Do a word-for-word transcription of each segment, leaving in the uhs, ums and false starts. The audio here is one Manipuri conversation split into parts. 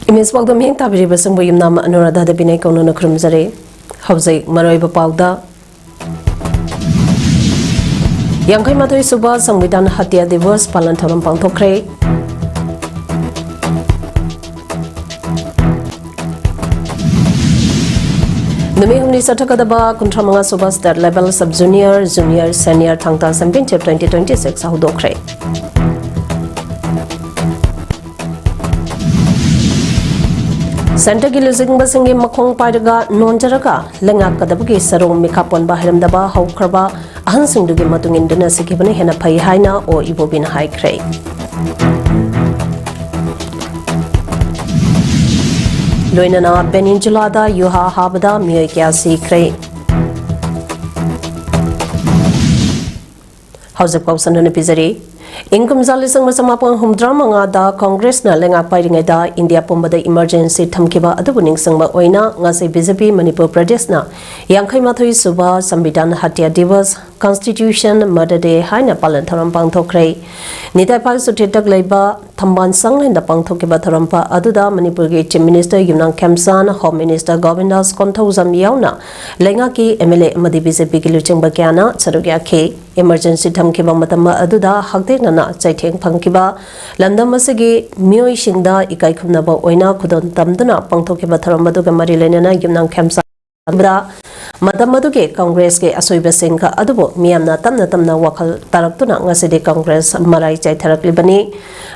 ꯏꯃꯦꯖ ꯄꯥꯎꯗ ꯃꯤꯠꯌꯦꯡ ꯇꯥꯕꯤꯔꯤꯕꯁꯤꯡꯕꯨ ꯌꯨꯝꯅꯥꯝ ꯑꯅꯨꯔꯥꯙꯥ ꯗꯦꯕꯤꯅ ꯏꯀꯧꯅꯅ ꯈꯨꯔꯨꯝꯖꯔꯤ꯫ ꯍꯧꯖꯤꯛ ꯃꯔꯨꯑꯣꯏꯕ ꯄꯥꯎꯗ, ꯌꯥꯡꯈꯩ ꯃꯥꯊꯣꯏ ꯁꯨꯕ ꯁꯪꯕꯤꯙꯥꯟ ꯍꯇ꯭ꯌꯥ ꯗꯤꯕꯁ ꯄꯥꯂꯟ ꯊꯧꯔꯝ ꯄꯥꯡꯊꯣꯛꯈ꯭ꯔꯦ꯫ ꯅꯨꯃꯤꯠ ꯍꯨꯝꯅꯤ ꯆꯠꯊꯒꯗꯕ ꯀꯨꯟꯊ꯭ꯔꯥ ꯃꯉꯥ ꯁꯨꯕ State Level Sub Junior, Junior, Senior ꯊꯥꯡ ꯇꯥ Championship twenty twenty-six ꯍꯧꯗꯣꯛꯈ꯭ꯔꯦ꯫ ꯁꯦꯟꯇꯔꯒꯤ ꯂꯨꯆꯤꯡꯕꯁꯤꯡꯒꯤ ꯃꯈꯣꯡ ꯄꯥꯏꯔꯒ ꯅꯣꯟꯖꯔꯒ ꯂꯩꯉꯥꯛꯀꯗꯕꯒꯤ ꯁꯔꯨꯛ ꯃꯤꯈꯥ ꯄꯣꯟꯕ ꯍꯩꯔꯝꯗꯕ ꯍꯧꯈ꯭ꯔꯕ ꯑꯍꯟꯁꯤꯡꯗꯨꯒꯤ ꯃꯇꯨꯡ ꯏꯟꯗꯨꯅ ꯁꯤꯈꯤꯕꯅ ꯍꯦꯟꯅ ꯐꯩ ꯍꯥꯏꯅ ꯑꯣ ꯏꯕꯣꯕꯤꯅ ꯍꯥꯏꯈ꯭ꯔꯦ꯫ ꯂꯣꯏꯅꯅ ꯄꯦꯅꯤꯟꯁꯨꯂꯥꯗ ꯌꯨꯍꯥ ꯍꯥꯕꯗ ꯃꯤꯑꯣꯏ ꯀꯌꯥ ꯁꯤꯈ꯭ꯔꯦ꯫ ꯍꯧꯖꯤꯛ ꯄꯥꯎ ꯁꯟꯗꯣꯛꯅ ꯄꯤꯖꯔꯤ꯫ ꯏꯪ ꯀꯨꯝꯖꯥ ꯂꯤꯁꯤꯡ ꯑꯃ ꯆꯃꯥꯄꯟ ꯍꯨꯝꯐꯨꯇꯔꯥ ꯃꯉꯥꯗ ꯀꯣꯡꯒ꯭ꯔꯦꯁꯅ ꯂꯩꯉꯥꯛ ꯄꯥꯏꯔꯤꯉꯩꯗ ꯏꯟꯗꯤꯌꯥ ꯄꯨꯝꯕꯗ emergency ꯊꯝꯈꯤꯕ ꯑꯗꯨꯕꯨ ꯅꯤꯡꯁꯤꯡꯕ ꯑꯣꯏꯅ ꯉꯁꯤ ꯕꯤ ꯖꯦ ꯄꯤ ꯃꯅꯤꯄꯨꯔ ꯄ꯭ꯔꯗꯦꯁꯅ ꯌꯥꯡꯈꯩ ꯃꯥꯊꯣꯏ ꯁꯨꯕ ꯁꯪꯕꯤꯙꯥꯟ ꯍꯇ꯭ꯌꯥ ꯗꯤꯕꯁ, Constitution Murder Day ꯍꯥꯏꯅ ꯄꯥꯂꯟ ꯊꯧꯔꯝ ꯄꯥꯡꯊꯣꯛꯈ꯭ꯔꯦ꯫ ꯅꯤꯇꯥꯏ ꯄꯥꯜ ꯁꯨꯊꯤꯇꯛ ꯂꯩꯕ ꯊꯝꯕꯥꯜ ꯁꯪꯂꯦꯟꯗ ꯄꯥꯡꯊꯣꯛꯈꯤꯕ ꯊꯧꯔꯝ ꯑꯗꯨꯗ ꯃꯅꯤꯄꯨꯔꯒꯤ Chief Minister ꯌꯨꯝꯅꯥꯝ ꯈꯦꯝꯆꯥꯟ, Home Minister ꯒꯣꯕꯤꯟꯗꯥꯁ ꯀꯣꯟꯊꯧꯖꯝ ꯌꯥꯎꯅ ꯂꯩꯉꯥꯛꯀꯤ M L A ꯑꯃꯗꯤ B J P ꯒꯤ ꯂꯨꯆꯤꯡꯕ ꯀꯌꯥꯅ ꯁꯔꯨꯛ ꯌꯥꯈꯤ꯫ Emergency ꯊꯝꯈꯤꯕ ꯃꯇꯝ ꯑꯗꯨꯗ ꯍꯛꯊꯦꯡꯅꯅ ꯆꯩꯊꯦꯡ ꯐꯪꯈꯤꯕ ꯂꯝꯗꯝ ꯑꯁꯤꯒꯤ ꯃꯤꯑꯣꯏꯁꯤꯡꯗ ꯏꯀꯥꯏ ꯈꯨꯝꯅꯕ ꯑꯣꯏꯅ ꯈꯨꯗꯣꯜ ꯇꯝꯗꯨꯅ ꯄꯥꯡꯊꯣꯛꯈꯤꯕ ꯊꯧꯔꯝ ꯑꯗꯨꯒ ꯃꯔꯤ ꯂꯩꯅꯅ ꯌꯨꯝꯅꯥꯝ ꯈꯦꯝꯆꯥꯟ ꯃꯇꯝ ꯑꯗꯨꯒꯤ ꯀꯪꯒ꯭ꯔꯦꯁꯀꯤ ꯑꯁꯣꯏꯕꯁꯤꯡ ꯑꯗꯨꯕꯨ ꯃꯤꯌꯥꯝꯅ ꯇꯞꯅ ꯇꯞꯅ ꯋꯥꯈꯜ ꯇꯥꯔꯛꯇꯨꯅ ꯉꯁꯤꯗꯤ ꯀꯪꯒ꯭ꯔꯦꯁ ꯃꯔꯥꯏ ꯆꯥꯏꯊꯔꯛꯂꯤꯕꯅꯤ꯫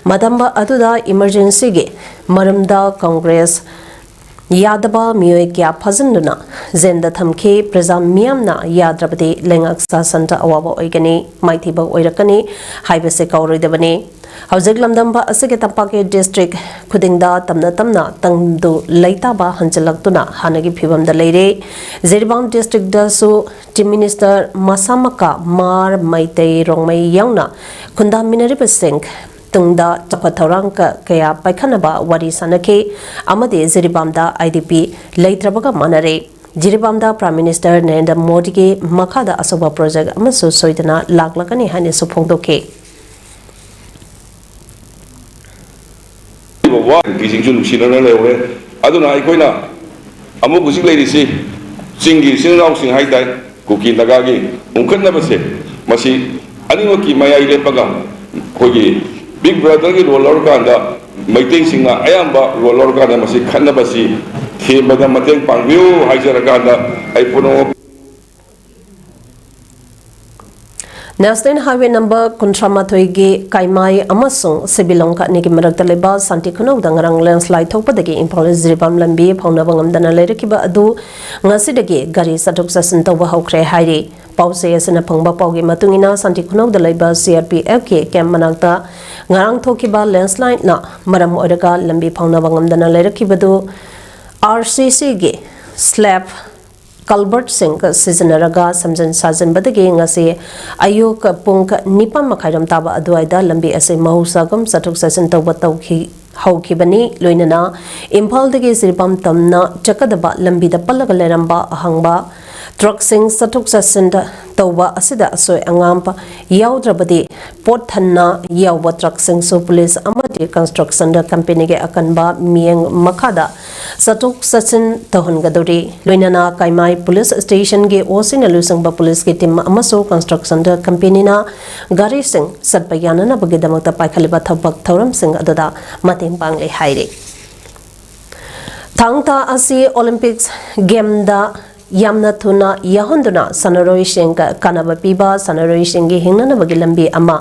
ꯃꯇꯝ ꯑꯗꯨꯗ emergency ꯒꯤ ꯃꯔꯝꯗ ꯀꯪꯒ꯭ꯔꯦꯁ ꯌꯥꯗꯕ ꯃꯤꯑꯣꯏ ꯀꯌꯥ ꯐꯥꯖꯤꯟꯗꯨꯅ ꯖꯦꯜꯗ ꯊꯝꯈꯤ꯫ ꯄ꯭ꯔꯖꯥ ꯃꯤꯌꯥꯝꯅ ꯌꯥꯗ꯭ꯔꯕꯗꯤ ꯂꯩꯉꯥꯛ ꯁꯥꯁꯟꯗ ꯑꯋꯥꯕ ꯑꯣꯏꯒꯅꯤ, ꯃꯥꯏꯊꯤꯕ ꯑꯣꯏꯔꯛꯀꯅꯤ ꯍꯥꯏꯕꯁꯤ ꯀꯥꯎꯔꯣꯏꯗꯕꯅꯤ꯫ ꯍꯧꯖꯤꯛ ꯂꯝꯗꯝꯕ ꯑꯁꯤꯒꯤ ꯇꯝꯄꯥꯛꯀꯤ district ꯈꯨꯗꯤꯡꯗ ꯇꯞꯅ ꯇꯞꯅ ꯇꯪꯗꯨ ꯂꯩꯇꯥꯕ ꯍꯟꯖꯤꯜꯂꯛꯇꯨꯅ ꯍꯥꯟꯅꯒꯤ ꯐꯤꯕꯝꯗ ꯂꯩꯔꯦ꯫ ꯖꯤꯔꯤꯕꯥꯝ district ꯗꯁꯨ Chief Minister ꯃꯁꯥꯃꯛꯀ ꯃꯥꯔ, ꯃꯩꯇꯩ, ꯔꯣꯡꯃꯩ ꯌꯥꯎꯅ ꯈꯨꯟꯗꯥꯃꯤꯟꯅꯔꯤꯕꯁꯤꯡ ꯇꯨꯡꯗ ꯆꯥꯎꯈꯠ ꯊꯧꯔꯥꯡ ꯀ-, ꯀꯌꯥ ꯄꯥꯏꯈꯠꯅꯕ ꯋꯥꯔꯤ ꯁꯥꯅꯈꯤ ꯑꯃꯗꯤ ꯖꯤꯔꯤꯕꯥꯝꯗ I D P ꯂꯩꯇ꯭ꯔꯕꯒ ꯃꯥꯟꯅꯔꯦ꯫ ꯖꯤꯔꯤꯕꯥꯝꯗ Prime Minister ꯅꯔꯦꯟꯗ꯭ꯔ ꯃꯣꯗꯤꯒꯤ ꯃꯈꯥꯗ ꯑꯆꯧꯕ project ꯑꯃꯁꯨ ꯁꯣꯏꯗꯅ ꯂꯥꯛꯂꯒꯅꯤ ꯍꯥꯏꯅꯁꯨ ꯐꯣꯡꯗꯣꯛꯈꯤ꯫ ꯋꯥ ꯅꯨꯄꯤꯁꯤꯡꯁꯨ ꯅꯨꯡꯁꯤꯅꯅ ꯂꯩꯍꯧꯔꯦ꯫ ꯑꯗꯨꯅ ꯑꯩꯈꯣꯏꯅ ꯑꯃꯨꯛ ꯍꯧꯖꯤꯛ ꯂꯩꯔꯤꯁꯤ ꯆꯤꯡꯒꯤ ꯏꯆꯤꯜ ꯏꯅꯥꯎꯁꯤꯡ ꯍꯥꯏꯇꯥꯔꯦ, ꯀꯨꯀꯤ ꯅꯥꯒꯥꯒꯤ ꯎꯪꯈꯠꯅꯕꯁꯦ, ꯃꯁꯤ ꯑꯅꯤꯃꯛꯀꯤ ꯃꯌꯥꯏ ꯂꯦꯞꯄꯒ ꯑꯩꯈꯣꯏꯒꯤ ꯕꯤꯛ ꯕ꯭ꯔꯗꯔꯒꯤ ꯔꯣꯜ ꯂꯧꯔꯀꯥꯟꯗ, ꯃꯩꯇꯩꯁꯤꯡꯅ ꯑꯌꯥꯝꯕ ꯔꯣꯜ ꯂꯧꯔꯀꯥꯟꯗ ꯃꯁꯤ ꯈꯠꯅꯕꯁꯤ ꯊꯦꯝꯕꯗ ꯃꯇꯦꯡ ꯄꯥꯡꯕꯤꯌꯨ ꯍꯥꯏꯖꯔꯀꯥꯟꯗ ꯑꯩ ꯄꯨꯝꯅꯃꯛ National Highway number ꯀꯨꯟꯊ꯭ꯔꯥ ꯃꯥꯊꯣꯏꯒꯤ ꯀꯥꯏꯃꯥꯏ ꯑꯃꯁꯨꯡ ꯁꯤꯕꯤꯂꯣꯡ ꯑꯅꯤꯒꯤ ꯃꯔꯛꯇ ꯂꯩꯕ ꯁꯥꯟꯇꯤ ꯈꯨꯅꯧꯗ ꯉꯔꯥꯡ ꯂꯦꯟꯁꯂꯥꯏꯠ ꯊꯣꯛꯄꯗꯒꯤ ꯏꯝꯐꯥꯜ ꯖꯤꯔꯤꯕꯥꯝ ꯂꯝꯕꯤ ꯐꯥꯎꯅꯕ ꯉꯝꯗꯅ ꯂꯩꯔꯛꯈꯤꯕ ꯑꯗꯨ ꯉꯁꯤꯗꯒꯤ ꯒꯥꯔꯤ ꯆꯠꯊꯣꯛ ꯆꯠꯁꯤꯟ ꯇꯧꯕ ꯍꯧꯈ꯭ꯔꯦ ꯍꯥꯏꯔꯤ꯫ ꯄꯥꯎꯆꯦ ꯑꯁꯤꯅ ꯐꯪꯕ ꯄꯥꯎꯒꯤ ꯃꯇꯨꯡ ꯏꯟꯅ, ꯁꯥꯟꯇꯤ ꯈꯨꯅꯧꯗ ꯂꯩꯕ ꯁꯤ ꯑꯥꯔ ꯄꯤ ꯑꯦꯐꯀꯤ ꯀꯦꯝꯞ ꯃꯅꯥꯛꯇ ꯉꯔꯥꯡ ꯊꯣꯛꯈꯤꯕ ꯂꯦꯟꯁꯂꯥꯏꯠꯅ ꯃꯔꯝ ꯑꯣꯏꯔꯒ ꯂꯝꯕꯤ ꯐꯥꯎꯅꯕ ꯉꯝꯗꯅ ꯂꯩꯔꯛꯈꯤꯕꯗꯨ ꯑꯥꯔ ꯁꯤ ꯁꯤꯒꯤ ꯁ꯭ꯂꯦꯕ ꯀꯜꯕꯔꯠꯁꯤꯡ ꯁꯤꯖꯤꯟꯅꯔꯒ ꯁꯦꯝꯖꯤꯟ ꯁꯥꯖꯤꯟꯕꯗꯒꯤ ꯉꯁꯤ ꯑꯌꯨꯛ ꯄꯨꯡ ꯅꯤꯄꯥꯟ ꯃꯈꯥꯏꯔꯣꯝ ꯇꯥꯕ ꯑꯗꯨꯋꯥꯏꯗ ꯂꯝꯕꯤ ꯑꯁꯤ ꯃꯍꯧꯁꯥꯒꯨꯝ ꯆꯠꯊꯣꯛ ꯆꯠꯁꯤꯟ ꯇꯧꯕ ꯇꯧꯈꯤ ꯍꯧꯈꯤꯕꯅꯤ꯫ ꯂꯣꯏꯅꯅ ꯏꯝꯐꯥꯜꯗꯒꯤ ꯖꯤꯔꯤꯕꯥꯝ ꯇꯝꯅ ꯆꯠꯀꯗꯕ ꯂꯝꯕꯤꯗ ꯄꯜꯂꯒ ꯂꯩꯔꯝꯕ ꯑꯍꯥꯡꯕ ꯇ꯭ꯔꯛꯁꯤꯡ ꯆꯠꯊꯣꯛ ꯆꯠꯁꯤꯟ ꯇꯧꯕ ꯑꯁꯤꯗ ꯑꯁꯣꯏ ꯑꯉꯥꯝ ꯌꯥꯎꯗ꯭ꯔꯕꯗꯤ ꯄꯣꯠ ꯊꯟꯅ ꯌꯥꯎꯕ ꯇ꯭ꯔꯛꯁꯤꯡꯁꯨ ꯄꯨꯂꯤꯁ ꯑꯃꯗꯤ ꯀꯟꯁꯇ꯭ꯔꯛꯁꯟ ꯀꯝꯄꯦꯅꯤꯒꯤ ꯑꯀꯟꯕ ꯃꯤꯠꯌꯦꯡ ꯃꯈꯥꯗ ꯆꯠꯊꯣꯛ ꯆꯠꯁꯤꯟ ꯇꯧꯍꯟꯒꯗꯧꯔꯤ꯫ ꯂꯣꯏꯅꯅ ꯀꯥꯏꯃꯥꯏ ꯄꯨꯂꯤꯁ ꯁ꯭ꯇꯦꯁꯟꯒꯤ ꯑꯣ ꯁꯤꯅ ꯂꯨꯆꯤꯡꯕ ꯄꯨꯂꯤꯁꯀꯤ ꯇꯤꯝ ꯑꯃꯁꯨ ꯀꯟꯁꯇ꯭ꯔꯛꯁꯟ ꯀꯝꯄꯦꯅꯤꯅ ꯒꯥꯔꯤꯁꯤꯡ ꯆꯠꯄ ꯌꯥꯅꯅꯕꯒꯤꯗꯃꯛꯇ ꯄꯥꯏꯈꯠꯂꯤꯕ ꯊꯕꯛ ꯊꯧꯔꯝꯁꯤꯡ ꯑꯗꯨꯗ ꯃꯇꯦꯡ ꯄꯥꯡꯂꯤ ꯍꯥꯏꯔꯤ꯫ ꯊꯥꯡ ꯇꯥ ꯑꯁꯤ ꯑꯣꯂꯤꯝꯄꯤꯛꯁ ꯒꯦꯝꯗ ꯌꯥꯝꯅ ꯊꯨꯅ ꯌꯥꯎꯍꯟꯗꯨꯅ ꯁꯥꯟꯅꯔꯣꯏꯁꯤꯡ ꯀꯥꯟꯅꯕ ꯄꯤꯕ, ꯁꯥꯟꯅꯔꯣꯏꯁꯤꯡꯒꯤ ꯍꯤꯡꯅꯅꯕꯒꯤ ꯂꯝꯕꯤ ꯑꯃ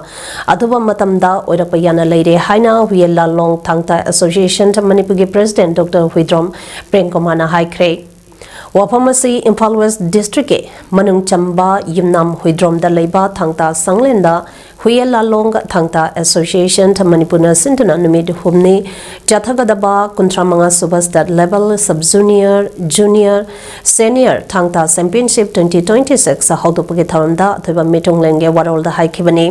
ꯑꯊꯨꯕ ꯃꯇꯝꯗ ꯑꯣꯏꯔꯛꯄ ꯌꯥꯅ ꯂꯩꯔꯦ ꯍꯥꯏꯅ ꯍꯨꯌꯦꯟ ꯂꯥꯂꯣꯡ ꯊꯥꯡ ꯇꯥ ꯑꯦꯁꯣꯁꯤꯌꯦꯁꯟ ꯃꯅꯤꯄꯨꯔꯒꯤ ꯄ꯭ꯔꯦꯁꯤꯗꯦꯟꯠ ꯗꯣꯛꯇꯔ ꯍꯨꯏꯗ꯭ꯔꯣꯝ ꯄ꯭ꯔꯦꯝꯀꯨꯃꯥꯔꯅ ꯍꯥꯏꯈ꯭ꯔꯦ꯫ ꯋꯥꯐꯝ ꯑꯁꯤ ꯏꯝꯐꯥꯜ ꯋꯦꯁ꯭ꯠ ꯗꯤꯁꯇ꯭ꯔꯤꯛꯀꯤ ꯃꯅꯨꯡ ꯆꯟꯕ ꯌꯨꯝꯅꯥꯝ ꯍꯨꯏꯗ꯭ꯔꯣꯝꯗ ꯂꯩꯕ ꯊꯥꯡ ꯇꯥ ꯁꯪꯂꯦꯟꯗ ꯍꯨꯌꯦꯟ ꯂꯥꯂꯣꯡ ꯊꯥꯡ ꯇꯥ ꯑꯦꯁꯣꯁꯤꯌꯦꯁꯟ ꯃꯅꯤꯄꯨꯔꯅ ꯁꯤꯟꯗꯨꯅ ꯅꯨꯃꯤꯠ ꯍꯨꯝꯅꯤ ꯆꯠꯊꯒꯗꯕ ꯀꯨꯟꯊ꯭ꯔꯥ ꯃꯉꯥ ꯁꯨꯕ state level sub junior, junior, senior ꯊꯥꯡ ꯇꯥ championship twenty twenty six ꯍꯧꯗꯣꯛꯄꯒꯤ ꯊꯧꯔꯝꯗ ꯑꯊꯣꯏꯕ ꯃꯤꯊꯨꯡꯂꯦꯟꯒꯤ ꯋꯥꯔꯣꯜꯗ ꯍꯥꯏꯈꯤꯕꯅꯤ꯫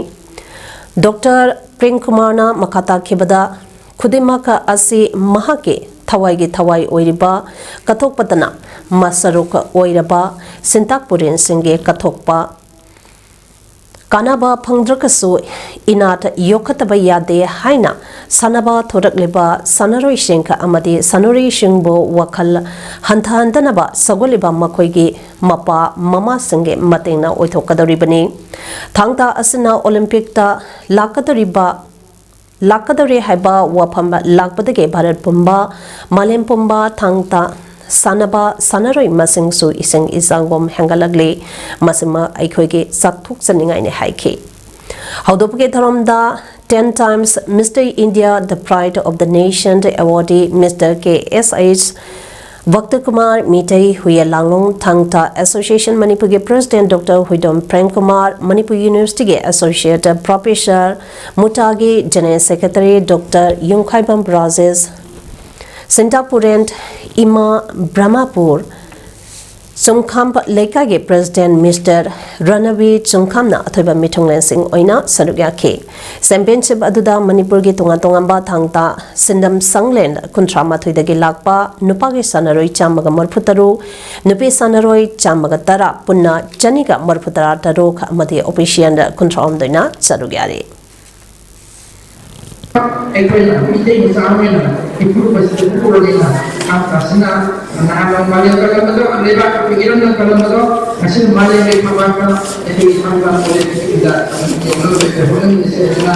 ꯗꯣꯛꯇꯔ ꯄ꯭ꯔꯦꯝꯀꯨꯃꯥꯔꯅ ꯃꯈꯥ ꯇꯥꯈꯤꯕꯗ, ꯈꯨꯗꯤꯡꯃꯛ ꯑꯁꯤ ꯃꯍꯥꯛꯀꯤ ꯊꯋꯥꯏꯒꯤ ꯊꯋꯥꯏ ꯑꯣꯏꯔꯤꯕ ꯀꯠꯊꯣꯛꯄꯇꯅ ꯃꯁꯔꯨꯛ ꯑꯣꯏꯔꯕ ꯁꯤꯟꯇꯥꯛ ꯄꯨꯔꯦꯟꯁꯤꯡꯒꯤ ꯀꯠꯊꯣꯛꯄ ꯀꯥꯟꯅꯕ ꯐꯪꯗ꯭ꯔꯒꯁꯨ ꯏꯅꯥꯠ ꯌꯣꯛꯈꯠꯇꯕ ꯌꯥꯗꯦ ꯍꯥꯏꯅ ꯁꯥꯟꯅꯕ ꯊꯣꯔꯛꯂꯤꯕ ꯁꯥꯟꯅꯔꯣꯏꯁꯤꯡ ꯑꯃꯗꯤ ꯁꯥꯟꯅꯔꯣꯏꯁꯤꯡꯕꯨ ꯋꯥꯈꯜ ꯍꯟꯊꯍꯟꯗꯅꯕ ꯁꯧꯒꯠꯂꯤꯕ ꯃꯈꯣꯏꯒꯤ ꯃꯄꯥ ꯃꯃꯥꯁꯤꯡꯒꯤ ꯃꯇꯦꯡꯅ ꯑꯣꯏꯊꯣꯛꯀꯗꯧꯔꯤꯕꯅꯤ꯫ ꯊꯥꯡ ꯇꯥ ꯑꯁꯤꯅ ꯑꯣꯂꯤꯝꯄꯤꯛꯇ ꯂꯥꯛꯀꯗꯧꯔꯤꯕ ꯂꯥꯛꯀꯗꯧꯔꯦ ꯍꯥꯏꯕ ꯋꯥꯐꯝ ꯂꯥꯛꯄꯗꯒꯤ ꯚꯥꯔꯠ ꯄꯨꯝꯕ, ꯃꯥꯂꯦꯝ ꯄꯨꯝꯕ ꯊꯥꯡ ꯇꯥ ꯁꯥꯟꯅꯕ ꯁꯥꯟꯅꯔꯣꯏ ꯃꯁꯤꯡꯁꯨ ꯏꯁꯤꯡ ꯏꯆꯥꯎꯒꯨꯝ ꯍꯦꯟꯒꯠꯂꯛꯂꯤ꯫ ꯃꯁꯤꯃ ꯑꯩꯈꯣꯏꯒꯤ ꯆꯥꯎꯊꯣꯛꯆꯅꯤꯡꯉꯥꯏꯅꯤ ꯍꯥꯏꯈꯤ꯫ ꯍꯧꯗꯣꯛꯄꯒꯤ ꯊꯧꯔꯝꯗ ten times Mister India, the Pride of the Nation awardee Mister K S H Bhakta Kumar Meitei, Huye Langlong Thangta Association Manipurgi President Doctor Huidom Prem Kumar, Manipur University Associate Professor Mutagi, General Secretary Doctor Yungkhaibam Rajesh, Sintapuren Ima Brahmapur, ꯆꯨꯡꯈꯥꯝ ꯂꯩꯀꯥꯏꯒꯤ President Mister ꯔꯅꯕꯤꯔ ꯆꯨꯡꯈꯥꯝꯅ ꯑꯊꯣꯏꯕ ꯃꯤꯊꯨꯡꯂꯦꯟꯁꯤꯡ ꯑꯣꯏꯅ ꯁꯔꯨꯛ ꯌꯥꯈꯤ꯫ Championship ꯑꯗꯨꯗ ꯃꯅꯤꯄꯨꯔꯒꯤ ꯇꯣꯉꯥꯟ ꯇꯣꯉꯥꯟꯕ ꯊꯥꯡ ꯇꯥ ꯁꯤꯟꯗꯝ ꯁꯪꯂꯦꯟ ꯀꯨꯟꯊ꯭ꯔꯥ ꯃꯥꯊꯣꯏꯗꯒꯤ ꯂꯥꯛꯄ ꯅꯨꯄꯥꯒꯤ ꯁꯥꯟꯅꯔꯣꯏ ꯆꯥꯝꯃꯒ ꯃꯔꯤꯐꯨ ꯇꯔꯨꯛ, ꯅꯨꯄꯤ ꯁꯥꯟꯅꯔꯣꯏ ꯆꯥꯝꯃꯒ ꯇꯔꯥ, ꯄꯨꯟꯅ ꯆꯅꯤꯒ ꯃꯔꯤꯐꯨ ꯇꯔꯥ ꯇꯔꯨꯛ ꯑꯃꯗꯤ official ꯀꯨꯟꯊ꯭ꯔꯥ ꯍꯨꯝꯗꯣꯏꯅ ꯁꯔꯨꯛ ꯌꯥꯔꯤ꯫ ꯑꯩꯈꯣꯏꯅ ꯃꯤꯇꯩ ꯃꯆꯥ ꯑꯃ ꯑꯣꯏꯅ ꯏꯄꯨꯔꯨꯞ ꯑꯁꯤꯗ ꯄꯣꯛꯂꯕꯅꯤꯅ ꯊꯥꯡ ꯇꯥꯁꯤꯅ ꯅꯍꯥꯟ ꯃꯥꯂꯦꯝ ꯀꯜꯂꯝꯕꯗꯣ, ꯂꯩꯕꯥꯛ ꯑꯩꯈꯣꯏ ꯏꯔꯝꯗꯝ ꯀꯜꯂꯝꯕꯗꯣ ꯉꯁꯤ ꯃꯥꯂꯦꯝꯒꯤ ꯊꯥꯛꯇ ꯑꯩꯈꯣꯏꯒꯤ ꯊꯥꯡ ꯇꯥ ꯀꯣꯂꯦꯖ ꯑꯁꯤꯗ ꯌꯧꯅꯕ ꯍꯣꯠꯅꯃꯤꯟꯅꯁꯤ ꯍꯥꯏꯗꯨꯅ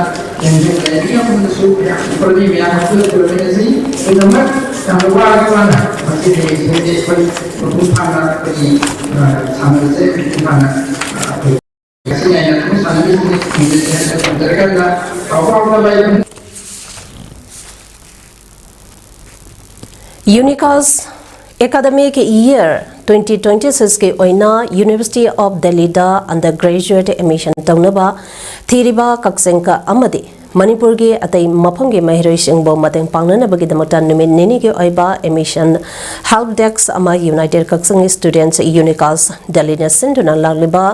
ꯃꯤ ꯑꯃꯗꯁꯨ ꯌꯥꯝ ꯈꯨꯔꯨꯝꯃꯤ, ꯃꯌꯥꯝ ꯑꯃꯁꯨ ꯈꯨꯔꯨꯝꯃꯤꯟꯅꯁꯤ꯫ ꯄꯨꯝꯅꯃꯛ ꯌꯥꯝꯅ ꯋꯥꯔꯁꯨ ꯋꯥꯅ ꯃꯁꯤꯗꯤ ꯁꯤꯗꯗꯤ ꯑꯩꯈꯣꯏ ꯃꯄꯨꯡ ꯐꯥꯅ ꯑꯩꯈꯣꯏꯒꯤ, ꯑ, ꯁꯥꯟꯅꯕꯁꯦ ꯃꯄꯨꯡ ꯐꯥꯅ, ꯑ, ꯑꯩꯈꯣꯏ ꯉꯁꯤ ꯑꯩꯅ ꯑꯗꯨꯝ ꯁꯥꯟꯅꯕꯁꯤꯡ ꯊꯝꯖꯔꯀꯥꯟꯗ ꯍꯥꯎꯕ ꯍꯥꯎꯅꯕ ꯑꯩ ꯑꯗꯨꯝ UNICAS academic year twenty twenty-six ꯀꯤ ꯑꯣꯏꯅ University of Delhi the undergraduate admission ꯇꯧꯅꯕ ꯊꯤꯔꯤꯕ ꯀꯛꯆꯤꯡ ꯑꯃꯗꯤ ꯃꯅꯤꯄꯨꯔꯒꯤ ꯑꯇꯩ ꯃꯐꯝꯒꯤ ꯃꯍꯩꯔꯣꯏꯁꯤꯡꯕꯨ ꯃꯇꯦꯡ ꯄꯥꯡꯅꯅꯕꯒꯤꯗꯃꯛꯇ ꯅꯨꯃꯤꯠ ꯅꯤꯅꯤꯒꯤ ꯑꯣꯏꯕ admission help desk ꯑꯃ United Kakching Students UNICAS Delhi ꯅ ꯁꯤꯟꯗꯨꯅ ꯂꯥꯛꯂꯤꯕ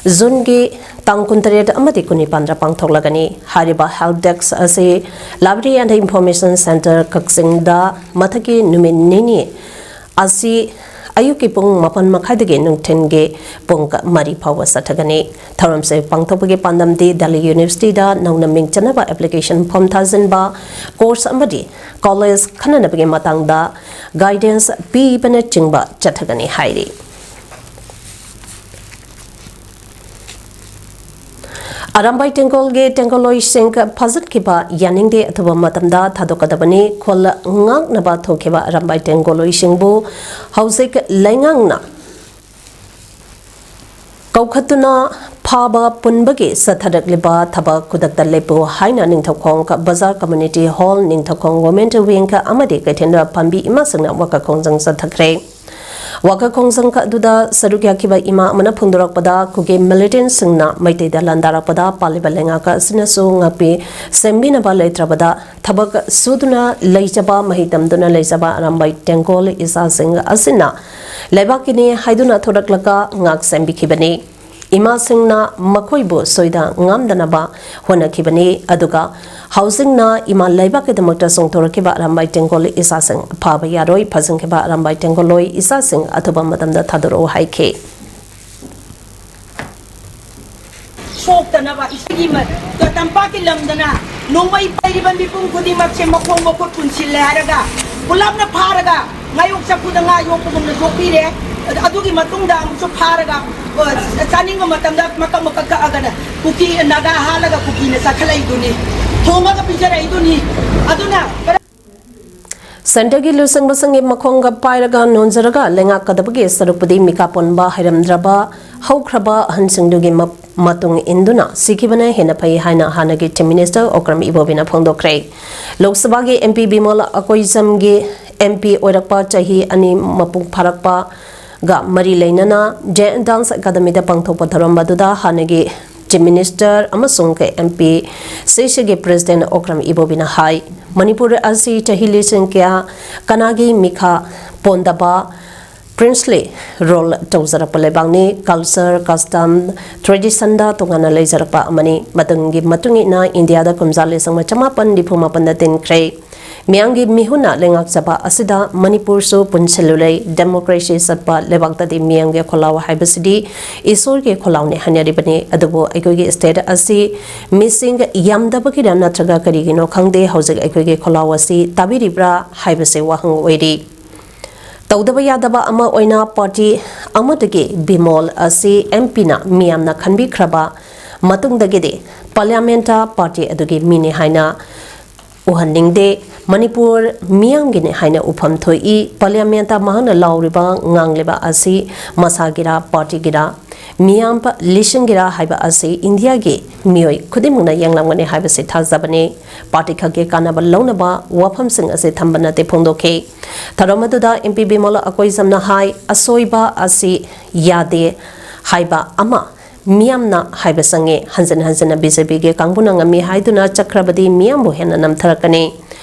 ꯖꯨꯟꯒꯤ ꯇꯥꯡ ꯀꯨꯟꯇꯔꯦꯠ ꯑꯃꯗꯤ ꯀꯨꯟꯅꯤꯄꯥꯟꯗ ꯄꯥꯡꯊꯣꯛꯂꯒꯅꯤ꯫ ꯍꯥꯏꯔꯤꯕ help desk ꯑꯁꯤ Library and Information Centre ꯀꯛꯆꯤꯡꯗ ꯃꯊꯛꯀꯤ ꯅꯨꯃꯤꯠ ꯅꯤꯅꯤ ꯑꯁꯤ ꯑꯌꯨꯛꯀꯤ ꯄꯨꯡ ꯃꯥꯄꯟ ꯃꯈꯥꯏꯗꯒꯤ ꯅꯨꯡꯊꯤꯟꯒꯤ ꯄꯨꯡ ꯃꯔꯤ ꯐꯥꯎꯕ ꯆꯠꯊꯒꯅꯤ꯫ ꯊꯧꯔꯝꯁꯦ ꯄꯥꯡꯊꯣꯛꯄꯒꯤ ꯄꯥꯟꯗꯝꯗꯤ ꯗꯦꯜꯂꯤ ꯌꯨꯅꯤꯚꯔꯁꯤꯇꯤꯗ ꯅꯧꯅ ꯃꯤꯡ ꯆꯟꯅꯕ ꯑꯦꯄ꯭ꯂꯤꯀꯦꯁꯟ ꯐꯣꯔꯝ ꯊꯥꯖꯤꯟꯕ, ꯀꯣꯔꯁ ꯑꯃꯗꯤ ꯀꯣꯂꯦꯖ ꯈꯟꯅꯅꯕꯒꯤ ꯃꯇꯥꯡꯗ ꯒꯥꯏꯗꯦꯟꯁ ꯄꯤꯕꯅꯆꯤꯡꯕ ꯆꯠꯊꯒꯅꯤ ꯍꯥꯏꯔꯤ꯫ ꯑꯔꯥꯝꯕꯥꯏ ꯇꯦꯡꯒꯣꯜꯒꯤ ꯇꯦꯡꯒꯣꯜꯂꯣꯏꯁꯤꯡ ꯐꯥꯖꯤꯟꯈꯤꯕ ꯌꯥꯅꯤꯡꯗꯦ, ꯑꯊꯨꯕ ꯃꯇꯝꯗ ꯊꯥꯗꯣꯛꯀꯗꯕꯅꯤ꯫ ꯈꯨꯜ ꯉꯥꯛꯅꯕ ꯊꯣꯛꯈꯤꯕ ꯑꯔꯥꯝꯕꯥꯏ ꯇꯦꯡꯒꯣꯜꯂꯣꯏꯁꯤꯡꯕꯨ ꯍꯧꯖꯤꯛ ꯂꯩꯉꯥꯛꯅ ꯀꯧꯈꯠꯇꯨꯅ ꯐꯥꯕ ꯄꯨꯟꯕꯒꯤ ꯆꯠꯊꯔꯛꯂꯤꯕ ꯊꯕꯛ ꯈꯨꯗꯛꯇ ꯂꯦꯞꯄꯨ ꯍꯥꯏꯅ ꯅꯤꯡꯊꯧꯈꯣꯡ ꯕꯖꯥꯔ community hall, Ningthoukhong women wing ꯑꯃꯗꯤ ꯀꯩꯊꯦꯜ ꯄꯥꯝꯕꯤ ꯏꯃꯥꯁꯤꯡꯅ ꯋꯥꯀꯠ ꯈꯣꯡꯖꯪ ꯆꯠꯊꯈ꯭ꯔꯦ꯫ ꯋꯥꯀꯠ ꯈꯣꯡꯖꯪ ꯑꯗꯨꯗ ꯁꯔꯨꯛ ꯌꯥꯈꯤꯕ ꯏꯃꯥ ꯑꯃꯅ ꯐꯣꯡꯗꯣꯔꯛꯄꯗ, ꯀꯨꯀꯤ ꯃꯤꯂꯤꯇꯦꯟꯁꯤꯡꯅ ꯃꯩꯇꯩꯗ ꯂꯥꯟꯗꯥꯔꯛꯄꯗ ꯄꯥꯜꯂꯤꯕ ꯂꯩꯉꯥꯛ ꯑꯁꯤꯅꯁꯨ ꯉꯥꯛꯄꯤ ꯁꯦꯝꯕꯤꯅꯕ ꯂꯩꯇ꯭ꯔꯕꯗ, ꯊꯕꯛ ꯁꯨꯗꯨꯅ ꯂꯩꯖꯕ, ꯃꯍꯩ ꯇꯝꯗꯨꯅ ꯂꯩꯖꯕ ꯑꯔꯥꯝꯕꯥꯏ ꯇꯦꯡꯒꯣꯜ ꯏꯆꯥꯁꯤꯡ ꯑꯁꯤꯅ ꯂꯩꯕꯥꯛꯀꯤꯅꯤ ꯍꯥꯏꯗꯨꯅ ꯊꯣꯔꯛꯂꯒ ꯉꯥꯛ ꯁꯦꯝꯕꯤꯈꯤꯕꯅꯤ꯫ ꯏꯃꯥꯁꯤꯡꯅ ꯃꯈꯣꯏꯕꯨ ꯁꯣꯏꯗ ꯉꯥꯝꯗꯅꯕ ꯍꯣꯠꯅꯈꯤꯕꯅꯤ꯫ ꯑꯗꯨꯒ ꯍꯧꯖꯤꯛꯅ ꯏꯃꯥ ꯂꯩꯕꯥꯛꯀꯤꯗꯃꯛꯇ ꯆꯣꯡꯊꯣꯔꯛꯈꯤꯕ ꯑꯔꯥꯝꯕꯥꯏ ꯇꯦꯡꯒꯣꯜ ꯏꯆꯥꯁꯤꯡ ꯐꯥꯕ ꯌꯥꯔꯣꯏ, ꯐꯥꯖꯤꯟꯈꯤꯕ ꯑꯔꯥꯝꯕꯥꯏ ꯇꯦꯡꯒꯣꯜꯂꯣꯏ ꯏꯆꯥꯁꯤꯡ ꯑꯊꯨꯕ ꯃꯇꯝꯗ ꯊꯥꯗꯣꯔꯛꯎ ꯍꯥꯏꯈꯤ꯫ ꯁꯣꯛꯇꯅꯕ ꯏꯁꯥꯒꯤ ꯃ-, ꯇꯝꯄꯥꯛꯀꯤ ꯂꯝꯗꯅ ꯅꯣꯡꯃꯩ ꯄꯥꯏꯔꯤꯕ ꯃꯤꯄꯨꯝ ꯈꯨꯗꯤꯡꯃꯛꯁꯦ ꯃꯈꯣꯡ ꯃꯈꯨꯠ ꯄꯨꯟꯁꯤꯜꯂꯦ ꯍꯥꯏꯔꯒ ꯄꯨꯂꯞꯅ ꯐꯥꯔꯒ ꯉꯥꯌꯣꯛ ꯆꯐꯨꯗ ꯉꯥ ꯌꯣꯛꯄꯒꯨꯝꯅ ꯌꯣꯛꯄꯤꯔꯦ꯫ ꯑꯗꯨꯒꯤ ꯃꯇꯨꯡꯗ ꯑꯃꯨꯛꯁꯨ ꯐꯥꯔꯒ, ꯑ, ꯆꯥꯅꯤꯡꯕ ꯃꯇꯝꯗ ꯃꯀꯛ ꯃꯀꯛ ꯀꯛꯑꯒꯅ ꯀꯨꯀꯤ ꯅꯥꯒꯥ ꯍꯥꯠꯂꯒ ꯀꯨꯀꯤꯅ ꯆꯥꯊꯠꯂꯛꯏꯗꯨꯅꯤ, ꯊꯣꯡꯉꯒ ꯄꯤꯖꯔꯛꯏꯗꯨꯅꯤ꯫ ꯑꯗꯨꯅ ꯀꯔꯝ- ꯁꯦꯟꯇꯔꯒꯤ ꯂꯨꯆꯤꯡꯕꯁꯤꯡꯒꯤ ꯃꯈꯣꯡꯒ ꯄꯥꯏꯔꯒ ꯅꯣꯟꯖꯔꯒ ꯂꯩꯉꯥꯛꯀꯗꯕꯒꯤ ꯁꯔꯨꯛꯄꯨꯗꯤ ꯃꯤꯀꯥ ꯄꯣꯟꯕ ꯍꯩꯔꯝꯗ꯭ꯔꯕ ꯍꯧꯈ꯭ꯔꯕ ꯑꯍꯟꯁꯤꯡꯗꯨꯒꯤ ꯃ-, ꯃꯇꯨꯡ ꯏꯟꯗꯨꯅ ꯁꯤꯈꯤꯕꯅ ꯍꯦꯟꯅ ꯐꯩ ꯍꯥꯏꯅ ꯍꯥꯟꯅꯒꯤ Chief Minister ꯑꯣꯀ꯭ꯔꯝ ꯏꯕꯣꯕꯤꯅ ꯐꯣꯡꯗꯣꯛꯈ꯭ꯔꯦ꯫ ꯂꯣꯛ ꯁꯚꯥꯒꯤ MP ꯕꯤꯃꯣꯜ ꯑꯀꯣꯏꯖꯝꯒꯤ MP ꯑꯣꯏꯔꯛꯄ ꯆꯍꯤ ꯑꯅꯤ ꯃꯄꯨꯡ ꯐꯥꯔꯛꯄ ꯒ ꯃꯔꯤ ꯂꯩꯅꯅ Jain Dance Academy ꯗ ꯄꯥꯡꯊꯣꯛꯄ ꯊꯧꯔꯝ ꯑꯗꯨꯗ ꯍꯥꯟꯅꯒꯤ Chief Minister ꯑꯃꯁꯨꯡ MP ꯁꯤꯁꯤꯒꯤ President ꯑꯣꯀ꯭ꯔꯝ ꯏꯕꯣꯕꯤꯅ ꯍꯥꯏ, ꯃꯅꯤꯄꯨꯔ ꯑꯁꯤ ꯆꯍꯤ ꯂꯤꯁꯤꯡ ꯀꯌꯥ ꯀꯅꯥꯒꯤ ꯃꯤꯈꯥ ꯄꯣꯟꯗꯕ princely rule ꯇꯧꯖꯔꯛꯄ ꯂꯩꯕꯥꯛꯅꯤ꯫ Culture, custom, tradition ꯗ ꯇꯣꯉꯥꯟꯅ ꯂꯩꯖꯔꯛꯄ ꯑꯃꯅꯤ꯫ ꯃꯇꯝꯒꯤ ꯃꯇꯨꯡ ꯏꯟꯅ ꯏꯟꯗꯤꯌꯥꯗ ꯀꯨꯝꯖꯥ ꯂꯤꯁꯤꯡ ꯑꯃ ꯆꯃꯥꯄꯟ ꯅꯤꯐꯨ ꯃꯥꯄꯟꯗ ꯇꯤꯟꯈ꯭ꯔꯦ꯫ ꯃꯤꯌꯥꯝꯒꯤ ꯃꯤꯍꯨꯠꯅ ꯂꯩꯉꯥꯛꯆꯕ ꯑꯁꯤꯗ ꯃꯅꯤꯄꯨꯔꯁꯨ ꯄꯨꯟꯁꯤꯜꯂꯨꯔꯦ꯫ ꯗꯦꯃꯣꯀ꯭ꯔꯦꯁꯤ ꯆꯠꯄ ꯂꯩꯕꯥꯛꯇꯗꯤ ꯃꯤꯌꯥꯝꯒꯤ ꯈꯣꯜꯂꯥꯎ ꯍꯥꯏꯕꯁꯤꯗꯤ ꯏꯁꯣꯔꯒꯤ ꯈꯣꯜꯂꯥꯎꯅꯤ ꯍꯥꯏꯅꯔꯤꯕꯅꯤ꯫ ꯑꯗꯨꯕꯨ ꯑꯩꯈꯣꯏꯒꯤ ꯁ꯭ꯇꯦꯠ ꯑꯁꯤ ꯃꯤꯁꯤꯡ ꯌꯥꯝꯗꯕꯒꯤꯔ ꯅꯠꯇ꯭ꯔꯒ ꯀꯔꯤꯒꯤꯅꯣ ꯈꯪꯗꯦ, ꯍꯧꯖꯤꯛ ꯑꯩꯈꯣꯏꯒꯤ ꯈꯣꯜꯂꯥꯎ ꯑꯁꯤ ꯇꯥꯕꯤꯔꯤꯕ꯭ꯔꯥ ꯍꯥꯏꯕꯁꯤ ꯋꯥꯍꯪ ꯑꯣꯏꯔꯤ꯫ ꯇꯧꯗꯕ ꯌꯥꯗꯕ ꯑꯃ ꯑꯣꯏꯅ ꯄꯥꯔꯇꯤ ꯑꯃꯗꯒꯤ ꯕꯤꯃꯣꯜ ꯑꯁꯤ ꯑꯦꯝ ꯄꯤꯅ ꯃꯤꯌꯥꯝꯅ ꯈꯟꯕꯤꯈ꯭ꯔꯕ ꯃꯇꯨꯡꯗꯒꯤꯗꯤ ꯄꯥꯔꯂꯤꯌꯥꯃꯦꯟꯇ ꯄꯥꯔꯇꯤ ꯑꯗꯨꯒꯤ ꯃꯤꯅꯤ ꯍꯥꯏꯅ ꯎꯍꯟꯅꯤꯡꯗꯦ꯫ ꯃꯅꯤꯄꯨꯔ ꯃꯤꯌꯥꯝꯒꯤꯅꯤ ꯍꯥꯏꯅ ꯎꯐꯝ ꯊꯣꯛꯏ꯫ ꯄꯥꯔꯂꯤꯌꯥꯃꯦꯟꯇ ꯃꯍꯥꯛꯅ ꯂꯥꯎꯔꯤꯕ ꯉꯥꯡꯂꯤꯕ ꯑꯁꯤ ꯃꯁꯥꯒꯤꯔꯥ, ꯄꯥꯔꯇꯤꯒꯤꯔꯥ, ꯃꯤꯌꯥꯝ ꯂꯤꯁꯤꯡꯒꯤꯔꯥ ꯍꯥꯏꯕ ꯑꯁꯤ ꯏꯟꯗꯤꯌꯥꯒꯤ ꯃꯤꯑꯣꯏ ꯈꯨꯗꯤꯡꯃꯛꯅ ꯌꯦꯡꯂꯝꯒꯅꯤ ꯍꯥꯏꯕꯁꯤ ꯊꯥꯖꯕꯅꯤ꯫ ꯄꯥꯔꯇꯤ ꯈꯛꯀꯤ ꯀꯥꯟꯅꯕ ꯂꯧꯅꯕ ꯋꯥꯐꯝꯁꯤꯡ ꯑꯁꯤ ꯊꯝꯕ ꯅꯠꯇꯦ ꯐꯣꯡꯗꯣꯛꯈꯤ꯫ ꯊꯧꯔꯝ ꯑꯗꯨꯗ ꯑꯦꯝ ꯄꯤ ꯕꯤꯃꯣꯜ ꯑꯀꯣꯏꯖꯝꯅ ꯍꯥꯏ, ꯑꯁꯣꯏꯕ ꯑꯁꯤ ꯌꯥꯗꯦ ꯍꯥꯏꯕ ꯑꯃ ꯃꯤꯌꯥꯝꯅ ꯍꯥꯏꯕ ꯆꯪꯉꯤ꯫ ꯍꯟꯖꯤꯟ ꯍꯟꯖꯤꯟꯅ ꯕꯤ ꯖꯦ ꯄꯤꯒꯤ ꯀꯥꯡꯕꯨꯅ ꯉꯝꯃꯤ ꯍꯥꯏꯗꯨꯅ ꯆꯠꯈ꯭ꯔꯕꯗꯤ ꯃꯤꯌꯥꯝꯕꯨ ꯍꯦꯟꯅ ꯅꯝꯊꯔꯛꯀꯅꯤ꯫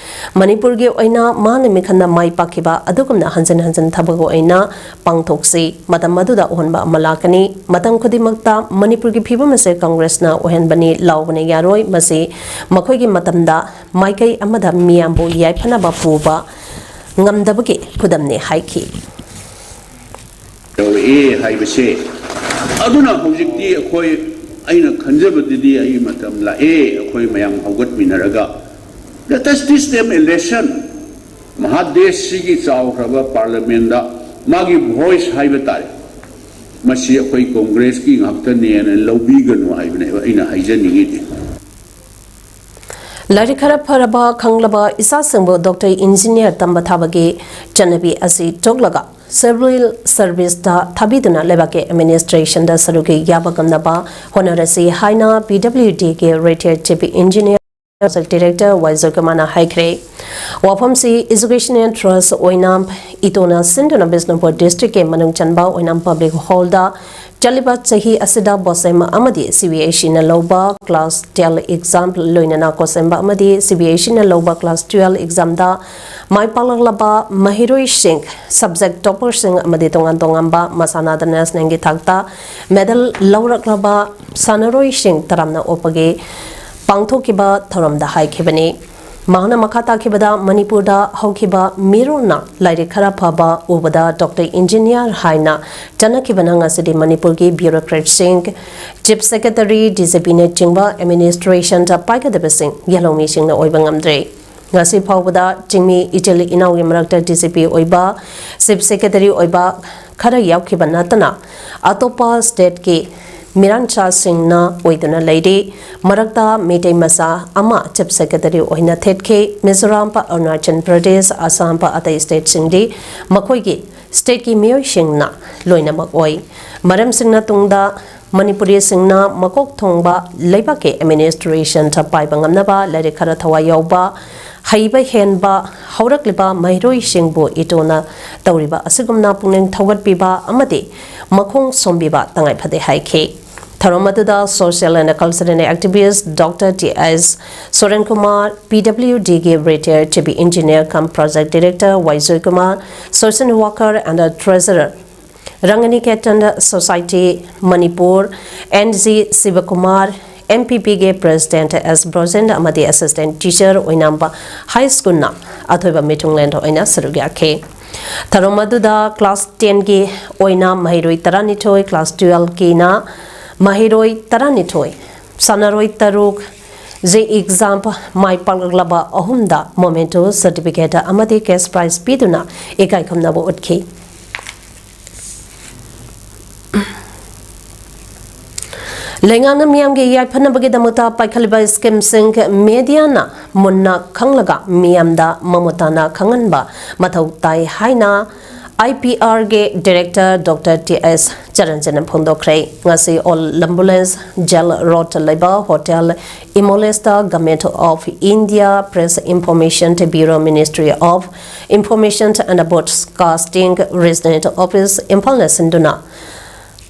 ꯃꯅꯤꯄꯨꯔꯒꯤ ꯑꯣꯏꯅ ꯃꯥꯅ ꯃꯤꯈꯟꯗ ꯃꯥꯏ ꯄꯥꯛꯈꯤꯕ ꯑꯗꯨꯒꯨꯝꯅ ꯍꯟꯖꯤꯟ ꯍꯟꯖꯤꯟ ꯊꯕꯛ ꯑꯣꯏꯅ ꯄꯥꯡꯊꯣꯛꯁꯤ꯫ ꯃꯇꯝ ꯑꯗꯨꯗ ꯑꯍꯣꯟꯕ ꯑꯃ ꯂꯥꯛꯀꯅꯤ꯫ ꯃꯇꯝ ꯈꯨꯗꯤꯡꯃꯛꯇ ꯃꯅꯤꯄꯨꯔꯒꯤ ꯐꯤꯕꯝ ꯑꯁꯤ ꯀꯪꯒ꯭ꯔꯦꯁꯅ ꯑꯣꯏꯍꯟꯕꯅꯤ ꯂꯥꯎꯕꯅ ꯌꯥꯔꯣꯏ꯫ ꯃꯁꯤ ꯃꯈꯣꯏꯒꯤ ꯃꯇꯝꯗ ꯃꯥꯏꯀꯩ ꯑꯃꯗ ꯃꯤꯌꯥꯝꯕꯨ ꯌꯥꯏꯐꯅꯕ ꯄꯨꯕ ꯉꯝꯗꯕꯒꯤ ꯈꯨꯗꯝꯅꯤ ꯍꯥꯏꯈꯤ꯫ ꯇꯧꯔꯛꯑꯦ ꯍꯥꯏꯕꯁꯦ꯫ ꯑꯗꯨꯅ ꯍꯧꯖꯤꯛꯇꯤ ꯑꯩꯈꯣꯏ, ꯑꯩꯅ ꯈꯟꯖꯕꯗꯗꯤ ꯑꯩ ꯃꯇꯝ ꯂꯥꯛꯑꯦ, ꯑꯩꯈꯣꯏ ꯃꯌꯥꯝ ꯍꯧꯒꯠꯃꯤꯟꯅꯔꯒ let us teach them a lesson꯫ ꯃꯍꯥ ꯗꯦꯁꯁꯤꯒꯤ ꯆꯥꯎꯈ꯭ꯔꯕ ꯄꯥꯔꯂꯤꯌꯥꯃꯦꯟꯗ ꯃꯥꯒꯤ ꯚꯣꯏꯁ ꯍꯥꯏꯕ ꯇꯥꯔꯦ, ꯃꯁꯤ ꯑꯩꯈꯣꯏ ꯀꯣꯡꯒ꯭ꯔꯦꯁꯀꯤ ꯉꯥꯛꯇꯅꯦꯅ ꯂꯧꯕꯤꯒꯅꯨ ꯍꯥꯏꯕꯅꯦꯕ ꯑꯩꯅ ꯍꯥꯏꯖꯅꯤꯡꯉꯤꯗꯤ꯫ ꯂꯥꯏꯔꯤꯛ ꯈꯔ ꯐꯔꯕ ꯈꯪꯂꯕ ꯏꯆꯥꯁꯤꯡꯕꯨ ꯗꯣꯛꯇꯔ, ꯏꯟꯖꯤꯅꯤꯌꯥꯔ ꯇꯝꯕ ꯊꯥꯕꯒꯤ ꯆꯠꯅꯕꯤ ꯑꯁꯤ ꯇꯣꯛꯂꯒ ꯁꯤꯚꯤꯜ ꯁꯔꯚꯤꯁꯇ ꯊꯥꯕꯤꯗꯨꯅ ꯂꯩꯕꯥꯛꯀꯤ ꯑꯦꯗꯃꯤꯅꯤꯁꯇ꯭ꯔꯦꯁꯟꯗ ꯁꯔꯨꯛ ꯌꯥꯕ ꯉꯝꯅꯕ ꯍꯣꯠꯅꯔꯁꯤ ꯍꯥꯏꯅ ꯄꯤ ꯗꯕ꯭ꯂꯤꯌꯨ ꯗꯤꯒꯤ ꯔꯤꯇꯥꯌꯔꯗ ꯆꯤꯐ ꯏꯟꯖꯤꯅꯤꯌꯥꯔ ꯄ꯭ꯔꯣꯖꯦꯛ ꯗꯤꯔꯦꯛꯇꯔ ꯋꯥꯏ ꯖꯣꯏꯀꯨꯃꯥꯔꯅ ꯍꯥꯏꯈ꯭ꯔꯦ꯫ ꯋꯥꯐꯝꯁꯤ ꯏꯖꯨꯀꯦꯁꯅꯦꯜ ꯇ꯭ꯔꯁ ꯑꯣꯏꯅꯥꯝ ꯏꯇꯣꯅ ꯁꯤꯟꯗꯨꯅ ꯕꯤꯁꯅꯨꯄꯨꯔ ꯗꯤꯁꯇ꯭ꯔꯤꯛꯀꯤ ꯃꯅꯨꯡ ꯆꯟꯕ ꯑꯣꯏꯅꯥꯝ ꯄꯕ꯭ꯂꯤꯛ ꯍꯣꯜꯗ ꯆꯠꯂꯤꯕ ꯆꯍꯤ ꯑꯁꯤꯗ ꯕꯣꯁꯦꯝ ꯑꯃꯗꯤ ꯁꯤ ꯕꯤ ꯑꯦꯁ ꯏꯅ ꯂꯧꯕ ꯀ꯭ꯂꯥꯁ ꯇꯦꯟ ꯑꯦꯛꯖꯥꯝ, ꯂꯣꯏꯅꯅ ꯀꯣꯁꯦꯝꯕ ꯑꯃꯗꯤ ꯁꯤ ꯕꯤ ꯑꯦꯁ ꯏꯅ ꯂꯧꯕ ꯀ꯭ꯂꯥꯁ ꯇꯨꯋꯦꯜ ꯑꯦꯛꯖꯥꯝꯗ ꯃꯥꯏ ꯄꯥꯛꯂꯛꯂꯕ ꯃꯍꯩꯔꯣꯏꯁꯤꯡ, ꯁꯕꯖꯦꯛ ꯇꯣꯄꯔꯁꯤꯡ ꯑꯃꯗꯤ ꯇꯣꯉꯥꯟ ꯇꯣꯉꯥꯟꯕ ꯃꯁꯥꯟꯅꯗ ꯅꯦꯁꯅꯦꯜꯒꯤ ꯊꯥꯛꯇ ꯃꯦꯗꯜ ꯂꯧꯔꯛꯂꯕ ꯁꯥꯟꯅꯔꯣꯏꯁꯤꯡ ꯇꯔꯥꯝꯅ ꯑꯣꯛꯄꯒꯤ ꯄꯥꯡꯊꯣꯛꯈꯤꯕ ꯊꯧꯔꯝꯗ ꯍꯥꯏꯈꯤꯕꯅꯤ꯫ ꯃꯍꯥꯛꯅ ꯃꯈꯥ ꯇꯥꯈꯤꯕꯗ, ꯃꯅꯤꯄꯨꯔꯗ ꯍꯧꯈꯤꯕ ꯃꯤꯔꯣꯜꯅ ꯂꯥꯏꯔꯤꯛ ꯈꯔ ꯐꯕ ꯎꯕꯗ ꯗꯣꯛꯇꯔ ꯏꯟꯖꯤꯅꯤꯌꯥꯔ ꯍꯥꯏꯅ ꯆꯠꯅꯈꯤꯕꯅ ꯉꯁꯤꯗꯤ ꯃꯅꯤꯄꯨꯔꯒꯤ ꯕ꯭ꯌꯨꯔꯣꯀ꯭ꯔꯦꯠꯁꯤꯡ, ꯆꯤꯐ ꯁꯦꯀ꯭ꯔꯦꯇꯔꯤ, ꯗꯤ ꯖꯤ ꯄꯤꯅꯆꯤꯡꯕ ꯑꯦꯗꯃꯤꯅꯤꯁꯇ꯭ꯔꯦꯁꯟꯗ ꯄꯥꯏꯒꯗꯕꯁꯤꯡ ꯌꯦꯜꯍꯧꯃꯤꯁꯤꯡꯅ ꯑꯣꯏꯕ ꯉꯝꯗ꯭ꯔꯦ꯫ ꯉꯁꯤ ꯐꯥꯎꯕꯗ ꯆꯤꯡꯃꯤ ꯏꯆꯤꯜ ꯏꯅꯥꯎꯒꯤ ꯃꯔꯛꯇ ꯗꯤ ꯖꯤ ꯄꯤ ꯑꯣꯏꯕ, ꯆꯤꯐ ꯁꯦꯀ꯭ꯔꯦꯇꯔꯤ ꯑꯣꯏꯕ ꯈꯔ ꯌꯥꯎꯈꯤꯕ ꯅꯠꯇꯅ ꯑꯇꯣꯞꯄ ꯁ꯭ꯇꯦꯠꯀꯤ ꯃꯤꯔꯥꯟꯆꯥꯁꯤꯡꯅ ꯑꯣꯏꯗꯨꯅ ꯂꯩꯔꯤ꯫ ꯃꯔꯛꯇ ꯃꯩꯇꯩ ꯃꯆꯥ ꯑꯃ ꯆꯤꯐ ꯁꯦꯀ꯭ꯔꯦꯇꯔꯤ ꯑꯣꯏꯅ ꯊꯦꯠꯈꯤ꯫ ꯃꯤꯖꯣꯔꯥꯝ, ꯑꯔꯨꯅꯥꯆꯜ ꯄ꯭ꯔꯗꯦꯁ, ꯑꯁꯥꯝ, ꯑꯇꯩ ꯁ꯭ꯇꯦꯠꯁꯤꯡꯗꯤ ꯃꯈꯣꯏꯒꯤ ꯁ꯭ꯇꯦꯠꯀꯤ ꯃꯤꯑꯣꯏꯁꯤꯡꯅ ꯂꯣꯏꯅꯃꯛ ꯑꯣꯏ꯫ ꯃꯔꯝꯁꯤꯡꯅ ꯇꯨꯡꯗ ꯃꯅꯤꯄꯨꯔꯤꯁꯤꯡꯅ ꯃꯀꯣꯛ ꯊꯣꯡꯕ ꯂꯩꯕꯥꯛꯀꯤ ꯑꯦꯗꯃꯤꯅꯤꯁꯇ꯭ꯔꯦꯁꯟꯗ ꯄꯥꯏꯕ ꯉꯝꯅꯕ ꯂꯥꯏꯔꯤꯛ ꯈꯔ ꯊꯋꯥꯏ ꯌꯥꯎꯕ, ꯍꯩꯕ ꯍꯦꯟꯕ ꯍꯧꯔꯛꯂꯤꯕ ꯃꯍꯩꯔꯣꯏꯁꯤꯡꯕꯨ ꯏꯇꯣꯟꯅ ꯇꯧꯔꯤꯕ ꯑꯁꯤꯒꯨꯝꯅ ꯄꯨꯛꯅꯤꯡ ꯊꯧꯒꯠꯄꯤꯕ ꯑꯃꯗꯤ ꯃꯈꯣꯡ ꯁꯣꯝꯕꯤꯕ ꯇꯉꯥꯏꯐꯗꯦ ꯍꯥꯏꯈꯤ꯫ ꯊꯧꯔꯝ ꯑꯗꯨꯗ social and cultural activist doctor T S Soren Kumar, P W ꯗꯤꯒꯤ retired chief engineer cum project director Y Joykumar, social worker and treasurer, Ranganiketan society Manipur, N G Shibakumar, M P ꯄꯤꯒꯤ ꯄ꯭ꯔꯦꯁꯤꯗꯦꯟꯠ ꯑꯦꯁ ꯕ꯭ꯔꯣꯖꯦꯟ ꯑꯃꯗꯤ ꯑꯦꯁꯤꯁꯇꯦꯟꯠ ꯇꯤꯆꯔ ꯑꯣꯏꯅꯥꯝꯕ ꯍꯥꯏ ꯁ꯭ꯀꯨꯜꯅ ꯑꯊꯣꯏꯕ ꯃꯤꯊꯨꯡꯂꯦꯟ ꯑꯣꯏꯅ ꯁꯔꯨꯛ ꯌꯥꯈꯤ꯫ ꯊꯧꯔꯝ ꯑꯗꯨꯗ ꯀ꯭ꯂꯥꯁ ꯇꯦꯟꯒꯤ ꯑꯣꯏꯅ ꯃꯍꯩꯔꯣꯏ ꯇꯔꯥꯅꯤꯊꯣꯏ, ꯀ꯭ꯂꯥꯁ ꯇꯨꯌꯦꯜꯐꯀꯤꯅ ꯃꯍꯩꯔꯣꯏ ꯇꯔꯥꯅꯤꯊꯣꯏ, ꯁꯥꯟꯅꯔꯣꯏ ꯇꯔꯨꯛ, ꯖꯦ ꯑꯦꯛꯖꯥꯝ ꯃꯥꯏ ꯄꯥꯛꯂꯛꯂꯕ ꯑꯍꯨꯝꯗ ꯃꯣꯃꯦꯟꯇꯣ, ꯁꯔꯇꯤꯐꯤꯀꯦꯠ ꯑꯃꯗꯤ ꯀꯦꯁ ꯄ꯭ꯔꯥꯏꯖ ꯄꯤꯗꯨꯅ ꯏꯀꯥꯏ ꯈꯨꯝꯅꯕ ꯎꯠꯈꯤ꯫ ꯂꯩꯉꯥꯛꯅ ꯃꯤꯌꯥꯝꯒꯤ ꯌꯥꯏꯐꯅꯕꯒꯤꯗꯃꯛꯇ ꯄꯥꯏꯈꯠꯂꯤꯕ ꯁ꯭ꯀꯤꯝꯁꯤꯡ ꯃꯦꯗꯤꯌꯥꯅ ꯃꯨꯟꯅ ꯈꯪꯂꯒ ꯃꯤꯌꯥꯝꯗ ꯃꯃꯨꯠ ꯇꯥꯅ ꯈꯪꯍꯟꯕ ꯃꯊꯧ ꯇꯥꯏ ꯍꯥꯏꯅ ꯑꯥꯏ ꯄꯤ ꯑꯥꯔꯒꯤ ꯗꯥꯏꯔꯦꯛꯇꯔ ꯗꯣꯛꯇꯔ ꯇꯤ ꯑꯦꯁ ꯆꯔꯟꯖꯟꯅ ꯐꯣꯡꯗꯣꯛꯈ꯭ꯔꯦ꯫ ꯉꯁꯤ ꯑꯣꯜ ꯂꯝꯕꯨꯂꯦꯟꯁ ꯖꯦꯜ ꯔꯣꯗꯇ ꯂꯩꯕ ꯍꯣꯇꯦꯜ ꯏꯃꯣꯂꯦꯁꯇ Government of India Press Information Bureau, Ministry of Information and Broadcasting, Regional Office, ꯏꯝꯐꯥꯜꯅ ꯁꯤꯟꯗꯨꯅ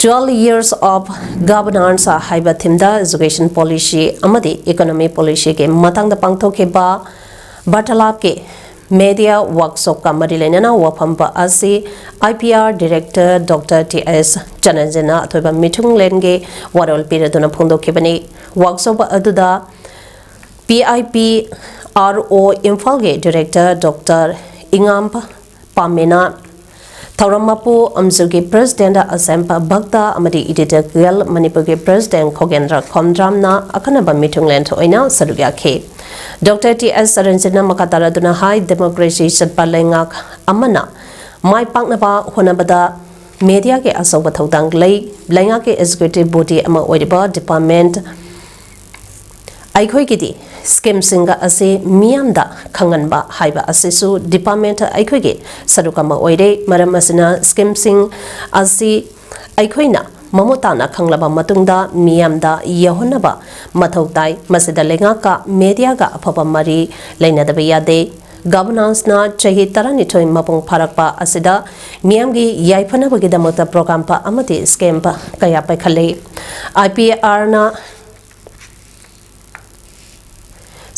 twelve years of governance ꯍꯥꯏꯕ ꯊꯤꯝꯗ education policy ꯑꯃꯗꯤ economy policyꯒꯤ ꯃꯇꯥꯡꯗ ꯄꯥꯡꯊꯣꯛꯈꯤꯕ ꯕꯥꯔꯇꯥꯂꯥꯞꯀꯤ ꯃꯦꯗꯤꯌꯥ ꯋꯥꯔꯛꯁꯣꯞꯀ ꯃꯔꯤ ꯂꯩꯅꯅ ꯋꯥꯐꯝ ꯑꯁꯤ I P R director doctor T S ꯆꯅꯟꯖꯟꯅ ꯑꯊꯣꯏꯕ ꯃꯤꯊꯨꯡꯂꯦꯟꯒꯤ ꯋꯥꯔꯣꯜ ꯄꯤꯔꯗꯨꯅ ꯐꯣꯡꯗꯣꯛꯈꯤꯕꯅꯤ꯫ ꯋꯥꯔꯛꯁꯣꯞ ꯑꯗꯨꯗ ꯄꯤ ꯑꯥꯏ ꯄꯤ ꯑꯥꯔ ꯑꯣ ꯏꯝꯐꯥꯜꯒꯤ ꯗꯤꯔꯦꯛꯇꯔ ꯗꯣꯛꯇꯔ ꯏꯉꯥꯝ ꯄꯥꯃꯦꯅ, ꯊꯧꯔꯝ ꯃꯄꯨ ꯑꯝꯖꯨꯒꯤ ꯄ꯭ꯔꯦꯁꯤꯗꯦꯟꯠ ꯑꯁꯦꯝ ꯚꯛꯇ ꯑꯃꯗꯤ ꯏꯗꯤꯇꯔ ꯒꯦꯜ ꯃꯅꯤꯄꯨꯔꯒꯤ ꯄ꯭ꯔꯦꯁꯤꯗꯦꯟꯠ ꯈꯣꯒꯦꯟꯗ꯭ꯔ ꯈꯣꯝꯗ꯭ꯔꯥꯝꯅ ꯑꯈꯟꯅꯕ ꯃꯤꯊꯨꯡꯂꯦꯟ ꯑꯣꯏꯅ ꯁꯔꯨꯛ ꯌꯥꯈꯤ꯫ ꯗꯣꯛꯇꯔ ꯇꯤ ꯑꯦꯁ ꯁꯔꯟꯖꯤꯠꯅ ꯃꯈꯥ ꯇꯥꯔꯗꯨꯅ ꯍꯥꯏ, ꯗꯦꯃꯣꯀ꯭ꯔꯦꯁꯤ ꯆꯠꯄ ꯂꯩꯉꯥꯛ ꯑꯃꯅ ꯃꯥꯏ ꯄꯥꯛꯅꯕ ꯍꯣꯠꯅꯕꯗ ꯃꯦꯗꯤꯌꯥꯒꯤ ꯑꯆꯧꯕ ꯊꯧꯗꯥꯡ ꯂꯩ꯫ ꯂꯩꯉꯥꯛꯀꯤ ꯑꯦꯛꯖꯤꯀ꯭ꯌꯨꯇꯤꯚ ꯕꯣꯗꯤ ꯑꯃ ꯑꯣꯏꯔꯤꯕ ꯗꯤꯄꯥꯔꯠꯃꯦꯟꯠ ꯑꯩꯈꯣꯏꯒꯤꯗꯤ ꯁ꯭ꯀꯤꯝꯁꯤꯡꯒ ꯑꯁꯤ ꯃꯤꯌꯥꯝꯗ ꯈꯪꯍꯟꯕ ꯍꯥꯏꯕ ꯑꯁꯤꯁꯨ ꯗꯤꯄꯥꯔꯠꯃꯦꯟꯠ ꯑꯩꯈꯣꯏꯒꯤ ꯁꯔꯨꯛ ꯑꯃ ꯑꯣꯏꯔꯦ꯫ ꯃꯔꯝ ꯑꯁꯤꯅ ꯁ꯭ꯀꯤꯝꯁꯤꯡ ꯑꯁꯤ ꯑꯩꯈꯣꯏꯅ ꯃꯃꯨꯠ ꯇꯥꯅ ꯈꯪꯂꯕ ꯃꯇꯨꯡꯗ ꯃꯤꯌꯥꯝꯗ ꯌꯧꯍꯟꯅꯕ ꯃꯊꯧ ꯇꯥꯏ꯫ ꯃꯁꯤꯗ ꯂꯩꯉꯥꯛꯀ ꯃꯦꯗꯤꯌꯥꯒ ꯑꯐꯕ ꯃꯔꯤ ꯂꯩꯅꯗꯕ ꯌꯥꯗꯦ꯫ ꯒꯚꯔꯅꯥꯟꯁꯅ ꯆꯍꯤ ꯇꯔꯥꯅꯤꯊꯣꯏ ꯃꯄꯨꯡ ꯐꯥꯔꯛꯄ ꯑꯁꯤꯗ ꯃꯤꯌꯥꯝꯒꯤ ꯌꯥꯏꯐꯅꯕꯒꯤꯗꯃꯛꯇ ꯄ꯭ꯔꯣꯒ꯭ꯔꯥꯝ ꯑꯃꯗꯤ ꯁ꯭ꯀꯤꯝ ꯀꯌꯥ ꯄꯥꯏꯈꯠꯂꯤ꯫ ꯑꯥꯏ ꯄꯤ ꯑꯥꯔꯅ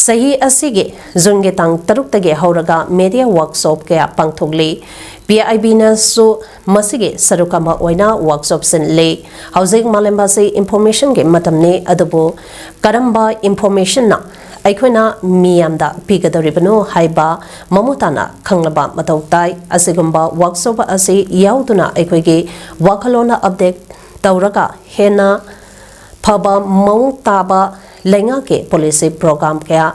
ꯆꯍꯤ ꯑꯁꯤꯒꯤ ꯖꯨꯟꯒꯤ ꯇꯥꯡ ꯇꯔꯨꯛꯇꯒꯤ ꯍꯧꯔꯒ ꯃꯦꯗꯤꯌꯥ ꯋꯥꯔꯛꯁꯣꯞ ꯀꯌꯥ ꯄꯥꯡꯊꯣꯛꯂꯤ꯫ ꯄꯤ ꯑꯥꯏ ꯕꯤꯅꯁꯨ ꯃꯁꯤꯒꯤ ꯁꯔꯨꯛ ꯑꯃ ꯑꯣꯏꯅ ꯋꯥꯔꯛꯁꯣꯞ ꯁꯤꯟꯂꯤ꯫ ꯍꯧꯖꯤꯛ ꯃꯥꯂꯦꯝ ꯑꯁꯤ ꯏꯟꯐꯣꯔꯃꯦꯁꯟꯒꯤ ꯃꯇꯝꯅꯤ, ꯑꯗꯨꯕꯨ ꯀꯔꯝꯕ ꯏꯟꯐꯣꯔꯃꯦꯁꯟꯅ ꯑꯩꯈꯣꯏꯅ ꯃꯤꯌꯥꯝꯗ ꯄꯤꯒꯗꯧꯔꯤꯕꯅꯣ ꯍꯥꯏꯕ ꯃꯃꯨꯠ ꯇꯥꯅ ꯈꯪꯂꯕ ꯃꯊꯧ ꯇꯥꯏ꯫ ꯑꯁꯤꯒꯨꯝꯕ ꯋꯥꯔꯛꯁꯣꯞ ꯑꯁꯤ ꯌꯥꯎꯗꯨꯅ ꯑꯩꯈꯣꯏꯒꯤ ꯋꯥꯈꯜꯂꯣꯟ ꯑꯞꯗꯦꯠ ꯇꯧꯔꯒ ꯍꯦꯟꯅ ꯐꯕ ꯃꯑꯣꯡ ꯇꯥꯕ ꯂꯩꯉꯥꯛꯀꯤ ꯄꯣꯂꯤꯁꯤ ꯄ꯭ꯔꯣꯒ꯭ꯔꯥꯝ ꯀꯌꯥ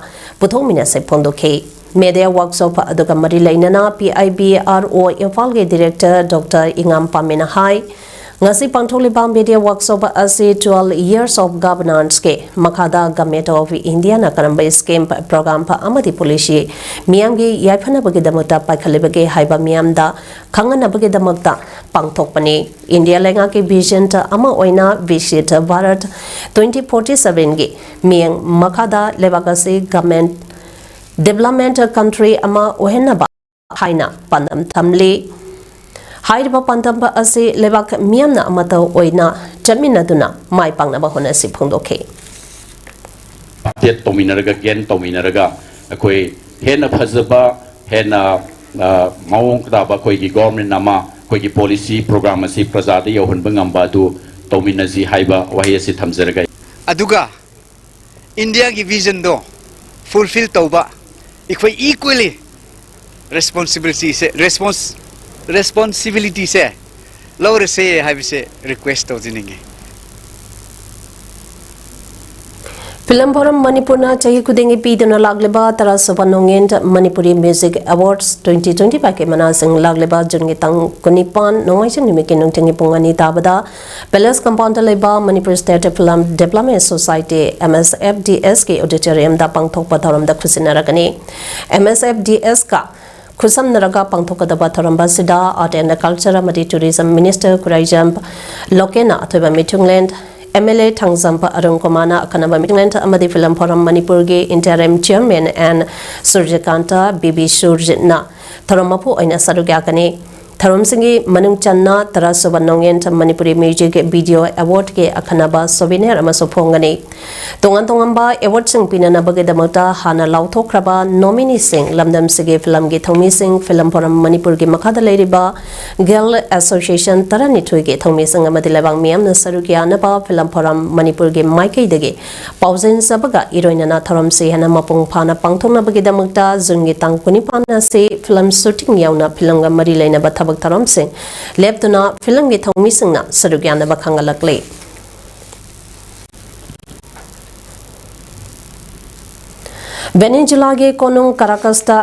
ꯄꯨꯊꯣꯛꯃꯤꯟꯅꯁꯦ ꯐꯣꯡꯗꯣꯛꯈꯤ꯫ ꯃꯦꯗꯤꯌꯥ ꯋꯥꯔꯛꯁꯣꯞ ꯑꯗꯨꯒ ꯃꯔꯤ ꯂꯩꯅꯅ ꯄꯤ ꯑꯥꯏ ꯕꯤ ꯑꯥꯔ ꯑꯣ ꯏꯝꯐꯥꯜꯒꯤ ꯗꯤꯔꯦꯛꯇꯔ ꯗꯣꯛꯇꯔ ꯏꯉꯥꯝ ꯄꯥꯃꯦꯅ ꯍꯥꯏ, ꯉꯁꯤ ꯄꯥꯡꯊꯣꯛꯂꯤꯕ ꯃꯦꯗꯤꯌꯥ ꯋꯥꯔꯛꯁꯣꯞ ꯑꯁꯤ twelve years of governance ꯀꯤ ꯃꯈꯥꯗ Government of India ꯅ ꯀꯔꯝꯕ ꯁ꯭ꯀꯤꯝ, ꯄ꯭ꯔꯣꯒ꯭ꯔꯥꯝ ꯑꯃꯗꯤ ꯄꯣꯂꯤꯁꯤ ꯃꯤꯌꯥꯝꯒꯤ ꯌꯥꯏꯐꯅꯕꯒꯤꯗꯃꯛꯇ ꯄꯥꯏꯈꯠꯂꯤꯕꯒꯦ ꯍꯥꯏꯕ ꯃꯤꯌꯥꯝꯗ ꯈꯪꯍꯟꯅꯕꯒꯤꯗꯃꯛꯇ ꯄꯥꯡꯊꯣꯛꯄꯅꯤ꯫ ꯏꯟꯗꯤꯌꯥ ꯂꯩꯉꯥꯛꯀꯤ ꯚꯤꯖꯟ ꯑꯃ ꯑꯣꯏꯅ ꯕꯤꯛꯁꯤꯠ ꯚꯥꯔꯠ twenty forty seven ꯒꯤ ꯃꯤꯠꯌꯦꯡ ꯃꯈꯥꯗ ꯂꯩꯕꯥꯛ ꯑꯁꯤ ꯒꯚꯔꯟꯃꯦꯟꯠ, ꯗꯤꯕꯦꯂꯞꯃꯦꯟꯠ ꯀꯟꯇ꯭ꯔꯤ ꯑꯃ ꯑꯣꯏꯍꯟꯅꯕ ꯍꯥꯏꯅ ꯄꯥꯟꯗꯝ ꯊꯝꯂꯤ꯫ ꯍꯥꯏꯔꯤꯕ ꯄꯥꯟꯗꯝ ꯑꯁꯤ ꯂꯩꯕꯥꯛ ꯃꯤꯌꯥꯝꯅ ꯑꯃꯠꯇ ꯑꯣꯏꯅ ꯆꯠꯃꯤꯟꯅꯗꯨꯅ ꯃꯥꯏ ꯄꯥꯛꯅꯕ ꯍꯣꯠꯅꯁꯤ ꯐꯣꯡꯗꯣꯛꯈꯤ꯫ ꯇꯦꯠ ꯇꯧꯃꯤꯟꯅꯔꯒ, ꯒꯦꯟ ꯇꯧꯃꯤꯟꯅꯔꯒ ꯑꯩꯈꯣꯏ ꯍꯦꯟꯅ ꯐꯖꯕ, ꯍꯦꯟꯅ, ꯑ, ꯃꯑꯣꯡ ꯇꯥꯕ ꯑꯩꯈꯣꯏꯒꯤ ꯒꯣꯚꯔꯟꯃꯦꯟꯠ ꯑꯃ, ꯑꯩꯈꯣꯏꯒꯤ ꯄꯣꯂꯤꯁꯤ ꯄ꯭ꯔꯣꯒ꯭ꯔꯥꯝ ꯑꯁꯤ ꯄ꯭ꯔꯖꯥꯗ ꯌꯧꯍꯟꯕ ꯉꯝꯕ ꯑꯗꯨ ꯇꯧꯃꯤꯟꯅꯁꯤ ꯍꯥꯏꯕ ꯋꯥꯍꯩ ꯑꯁꯤ ꯊꯝꯖꯔꯒ ꯑꯩ ꯑꯗꯨꯒ ꯏꯟꯗꯤꯌꯥꯒꯤ ꯚꯤꯖꯟꯗꯣ ꯐꯨꯜꯐꯤꯜ ꯇꯧꯕ, ꯑꯩꯈꯣꯏ ꯏꯀ꯭ꯋꯦꯂꯤ ꯔꯦꯁꯄꯣꯟꯁꯤꯕꯤꯂꯤꯇꯤꯁꯦ, ꯔꯦꯁꯄꯣꯟꯁ ꯔꯦꯁꯄꯣꯟꯁꯤꯕꯤꯂꯤꯇꯤꯁꯦ ꯂꯧꯔꯁꯦ ꯍꯥꯏꯕꯁꯦ ꯔꯤꯀ꯭ꯋꯦꯁ ꯇꯧꯖꯅꯤꯡꯉꯤ꯫ ꯐꯤꯂꯝ ꯐꯣꯔꯝ ꯃꯅꯤꯄꯨꯔꯅ ꯆꯍꯤ ꯈꯨꯗꯤꯡꯒꯤ ꯄꯤꯗꯨꯅ ꯂꯥꯛꯂꯤꯕ ꯇꯔꯥꯁꯨꯕ ꯅꯣꯡꯌꯦꯟ ꯃꯅꯤꯄꯨꯔꯤ ꯃ꯭ꯌꯨꯖꯤꯛ ꯑꯦꯋꯥꯔꯗꯁ ꯇ꯭ꯋꯦꯟꯇꯤ ꯇ꯭ꯋꯦꯟꯇꯤ ꯐꯥꯏꯚꯀꯤ ꯃꯅꯥꯁꯤꯡ ꯂꯥꯛꯂꯤꯕ ꯖꯨꯟꯒꯤ ꯇꯥꯡ ꯀꯨꯟꯅꯤꯄꯥꯟ ꯅꯣꯡꯃꯥꯏꯖꯤꯡ ꯅꯨꯃꯤꯠꯀꯤ ꯅꯨꯡꯊꯤꯜꯒꯤ ꯄꯨꯡ ꯑꯅꯤ ꯇꯥꯕꯗ ꯄꯦꯂꯦꯁ ꯀꯝꯄꯥꯎꯟꯗ ꯂꯩꯕ Manipur state film development society, M S F D ꯑꯦꯁꯀꯤ ꯑꯣꯗꯤꯇꯣꯔꯤꯌꯝꯗ ꯄꯥꯡꯊꯣꯛꯄ ꯊꯧꯔꯝꯗ ꯈꯨꯠꯁꯤꯟꯅꯔꯒꯅꯤ꯫ ꯑꯦꯝ ꯑꯦꯁ ꯑꯦꯐ ꯗꯤ ꯑꯦꯁꯀ ꯈꯨꯠꯁꯝꯅꯔꯒ ꯄꯥꯡꯊꯣꯛꯀꯗꯕ ꯊꯧꯔꯝ ꯑꯁꯤꯗ ꯑꯥꯔꯠ ꯑꯦꯟ ꯀꯜꯆꯔ ꯑꯃꯗꯤ ꯇꯨꯔꯤꯖꯝ ꯃꯤꯅꯤꯁꯇꯔ ꯈꯨꯔꯥꯏꯖꯝ ꯂꯣꯀꯦꯟꯅ ꯑꯊꯣꯏꯕ ꯃꯤꯊꯨꯡꯂꯦꯟ, M L A Thangjam Arun ꯀꯨꯃꯥꯔꯅ ꯑꯈꯟꯅꯕ ꯃꯤꯊꯨꯡꯂꯦꯟ ꯑꯃꯗꯤ ꯐꯤꯂꯝ ꯐꯣꯔꯝ ꯃꯅꯤꯄꯨꯔꯒꯤ interim chairman N Surjikanta B B ꯁꯨꯔꯖꯤꯠꯅ ꯊꯧꯔꯝ ꯃꯄꯨ ꯑꯣꯏꯅ ꯁꯔꯨꯛ ꯌꯥꯒꯅꯤ꯫ ꯊꯧꯔꯝꯁꯤꯡꯒꯤ ꯃꯅꯨꯡ ꯆꯟꯅ ꯇꯔꯥꯁꯨꯕ ꯅꯣꯡꯌꯦꯟ ꯃꯅꯤꯄꯨꯔꯤ ꯃ꯭ꯌꯨꯖꯤꯛ ꯚꯤꯗꯤꯑꯣ ꯑꯦꯋꯥꯔꯗꯀꯤ ꯑꯈꯟꯅꯕ ꯁꯣꯚꯤꯅꯤꯌꯔ ꯑꯃꯁꯨ ꯐꯣꯡꯒꯅꯤ꯫ ꯇꯣꯉꯥꯟ ꯇꯣꯉꯥꯟꯕ ꯑꯦꯋꯥꯔꯗꯁꯤꯡ ꯄꯤꯅꯅꯕꯒꯤꯗꯃꯛꯇ ꯍꯥꯟꯅ ꯂꯥꯎꯊꯣꯛꯈ꯭ꯔꯕ ꯅꯣꯃꯤꯅꯤꯁꯤꯡ, ꯂꯝꯗꯝꯁꯤꯒꯤ ꯐꯤꯂꯝꯒꯤ ꯊꯧꯃꯤꯁꯤꯡ, ꯐꯤꯂꯝ ꯐꯣꯔꯝ ꯃꯅꯤꯄꯨꯔꯒꯤ ꯃꯈꯥꯗ ꯂꯩꯔꯤꯕ ꯒꯤꯜ ꯑꯦꯁꯣꯁꯤꯌꯦꯁꯟ ꯇꯔꯥꯅꯤꯊꯣꯏꯒꯤ ꯊꯧꯃꯤꯁꯤꯡ ꯑꯃꯗꯤ ꯂꯩꯕꯥꯛ ꯃꯤꯌꯥꯝꯅ ꯁꯔꯨꯛ ꯌꯥꯅꯕ ꯐꯤꯂꯝ ꯐꯣꯔꯝ ꯃꯅꯤꯄꯨꯔꯒꯤ ꯃꯥꯏꯀꯩꯗꯒꯤ ꯄꯥꯎꯖꯦꯟꯖꯕꯒ ꯏꯔꯣꯏꯅꯅ ꯊꯧꯔꯝꯁꯤ ꯍꯦꯟꯅ ꯃꯄꯨꯡ ꯐꯥꯅ ꯄꯥꯡꯊꯣꯛꯅꯕꯒꯤꯗꯃꯛꯇ ꯖꯨꯟꯒꯤ ꯇꯥꯡ ꯀꯨꯟꯅꯤꯄꯥꯟ ꯑꯁꯤ ꯐꯤꯂꯝ ꯁꯨꯇꯤꯡ ꯌꯥꯎꯅ ꯐꯤꯂꯝꯒ ꯃꯔꯤ ꯂꯩꯅꯕ ꯊꯕꯛ ꯊꯧꯔꯝꯁꯤꯡ ꯂꯦꯞꯇꯨꯅ ꯐꯤꯂꯝꯒꯤ ꯊꯧꯃꯤꯁꯤꯡꯅ ꯁꯔꯨꯛ ꯌꯥꯅꯕ ꯈꯪꯍꯜꯂꯛꯂꯤ꯫ ꯚꯦꯅꯦꯖꯨꯂꯥꯒꯤ ꯀꯣꯅꯨꯡ ꯀꯥꯔꯥꯀꯁꯇ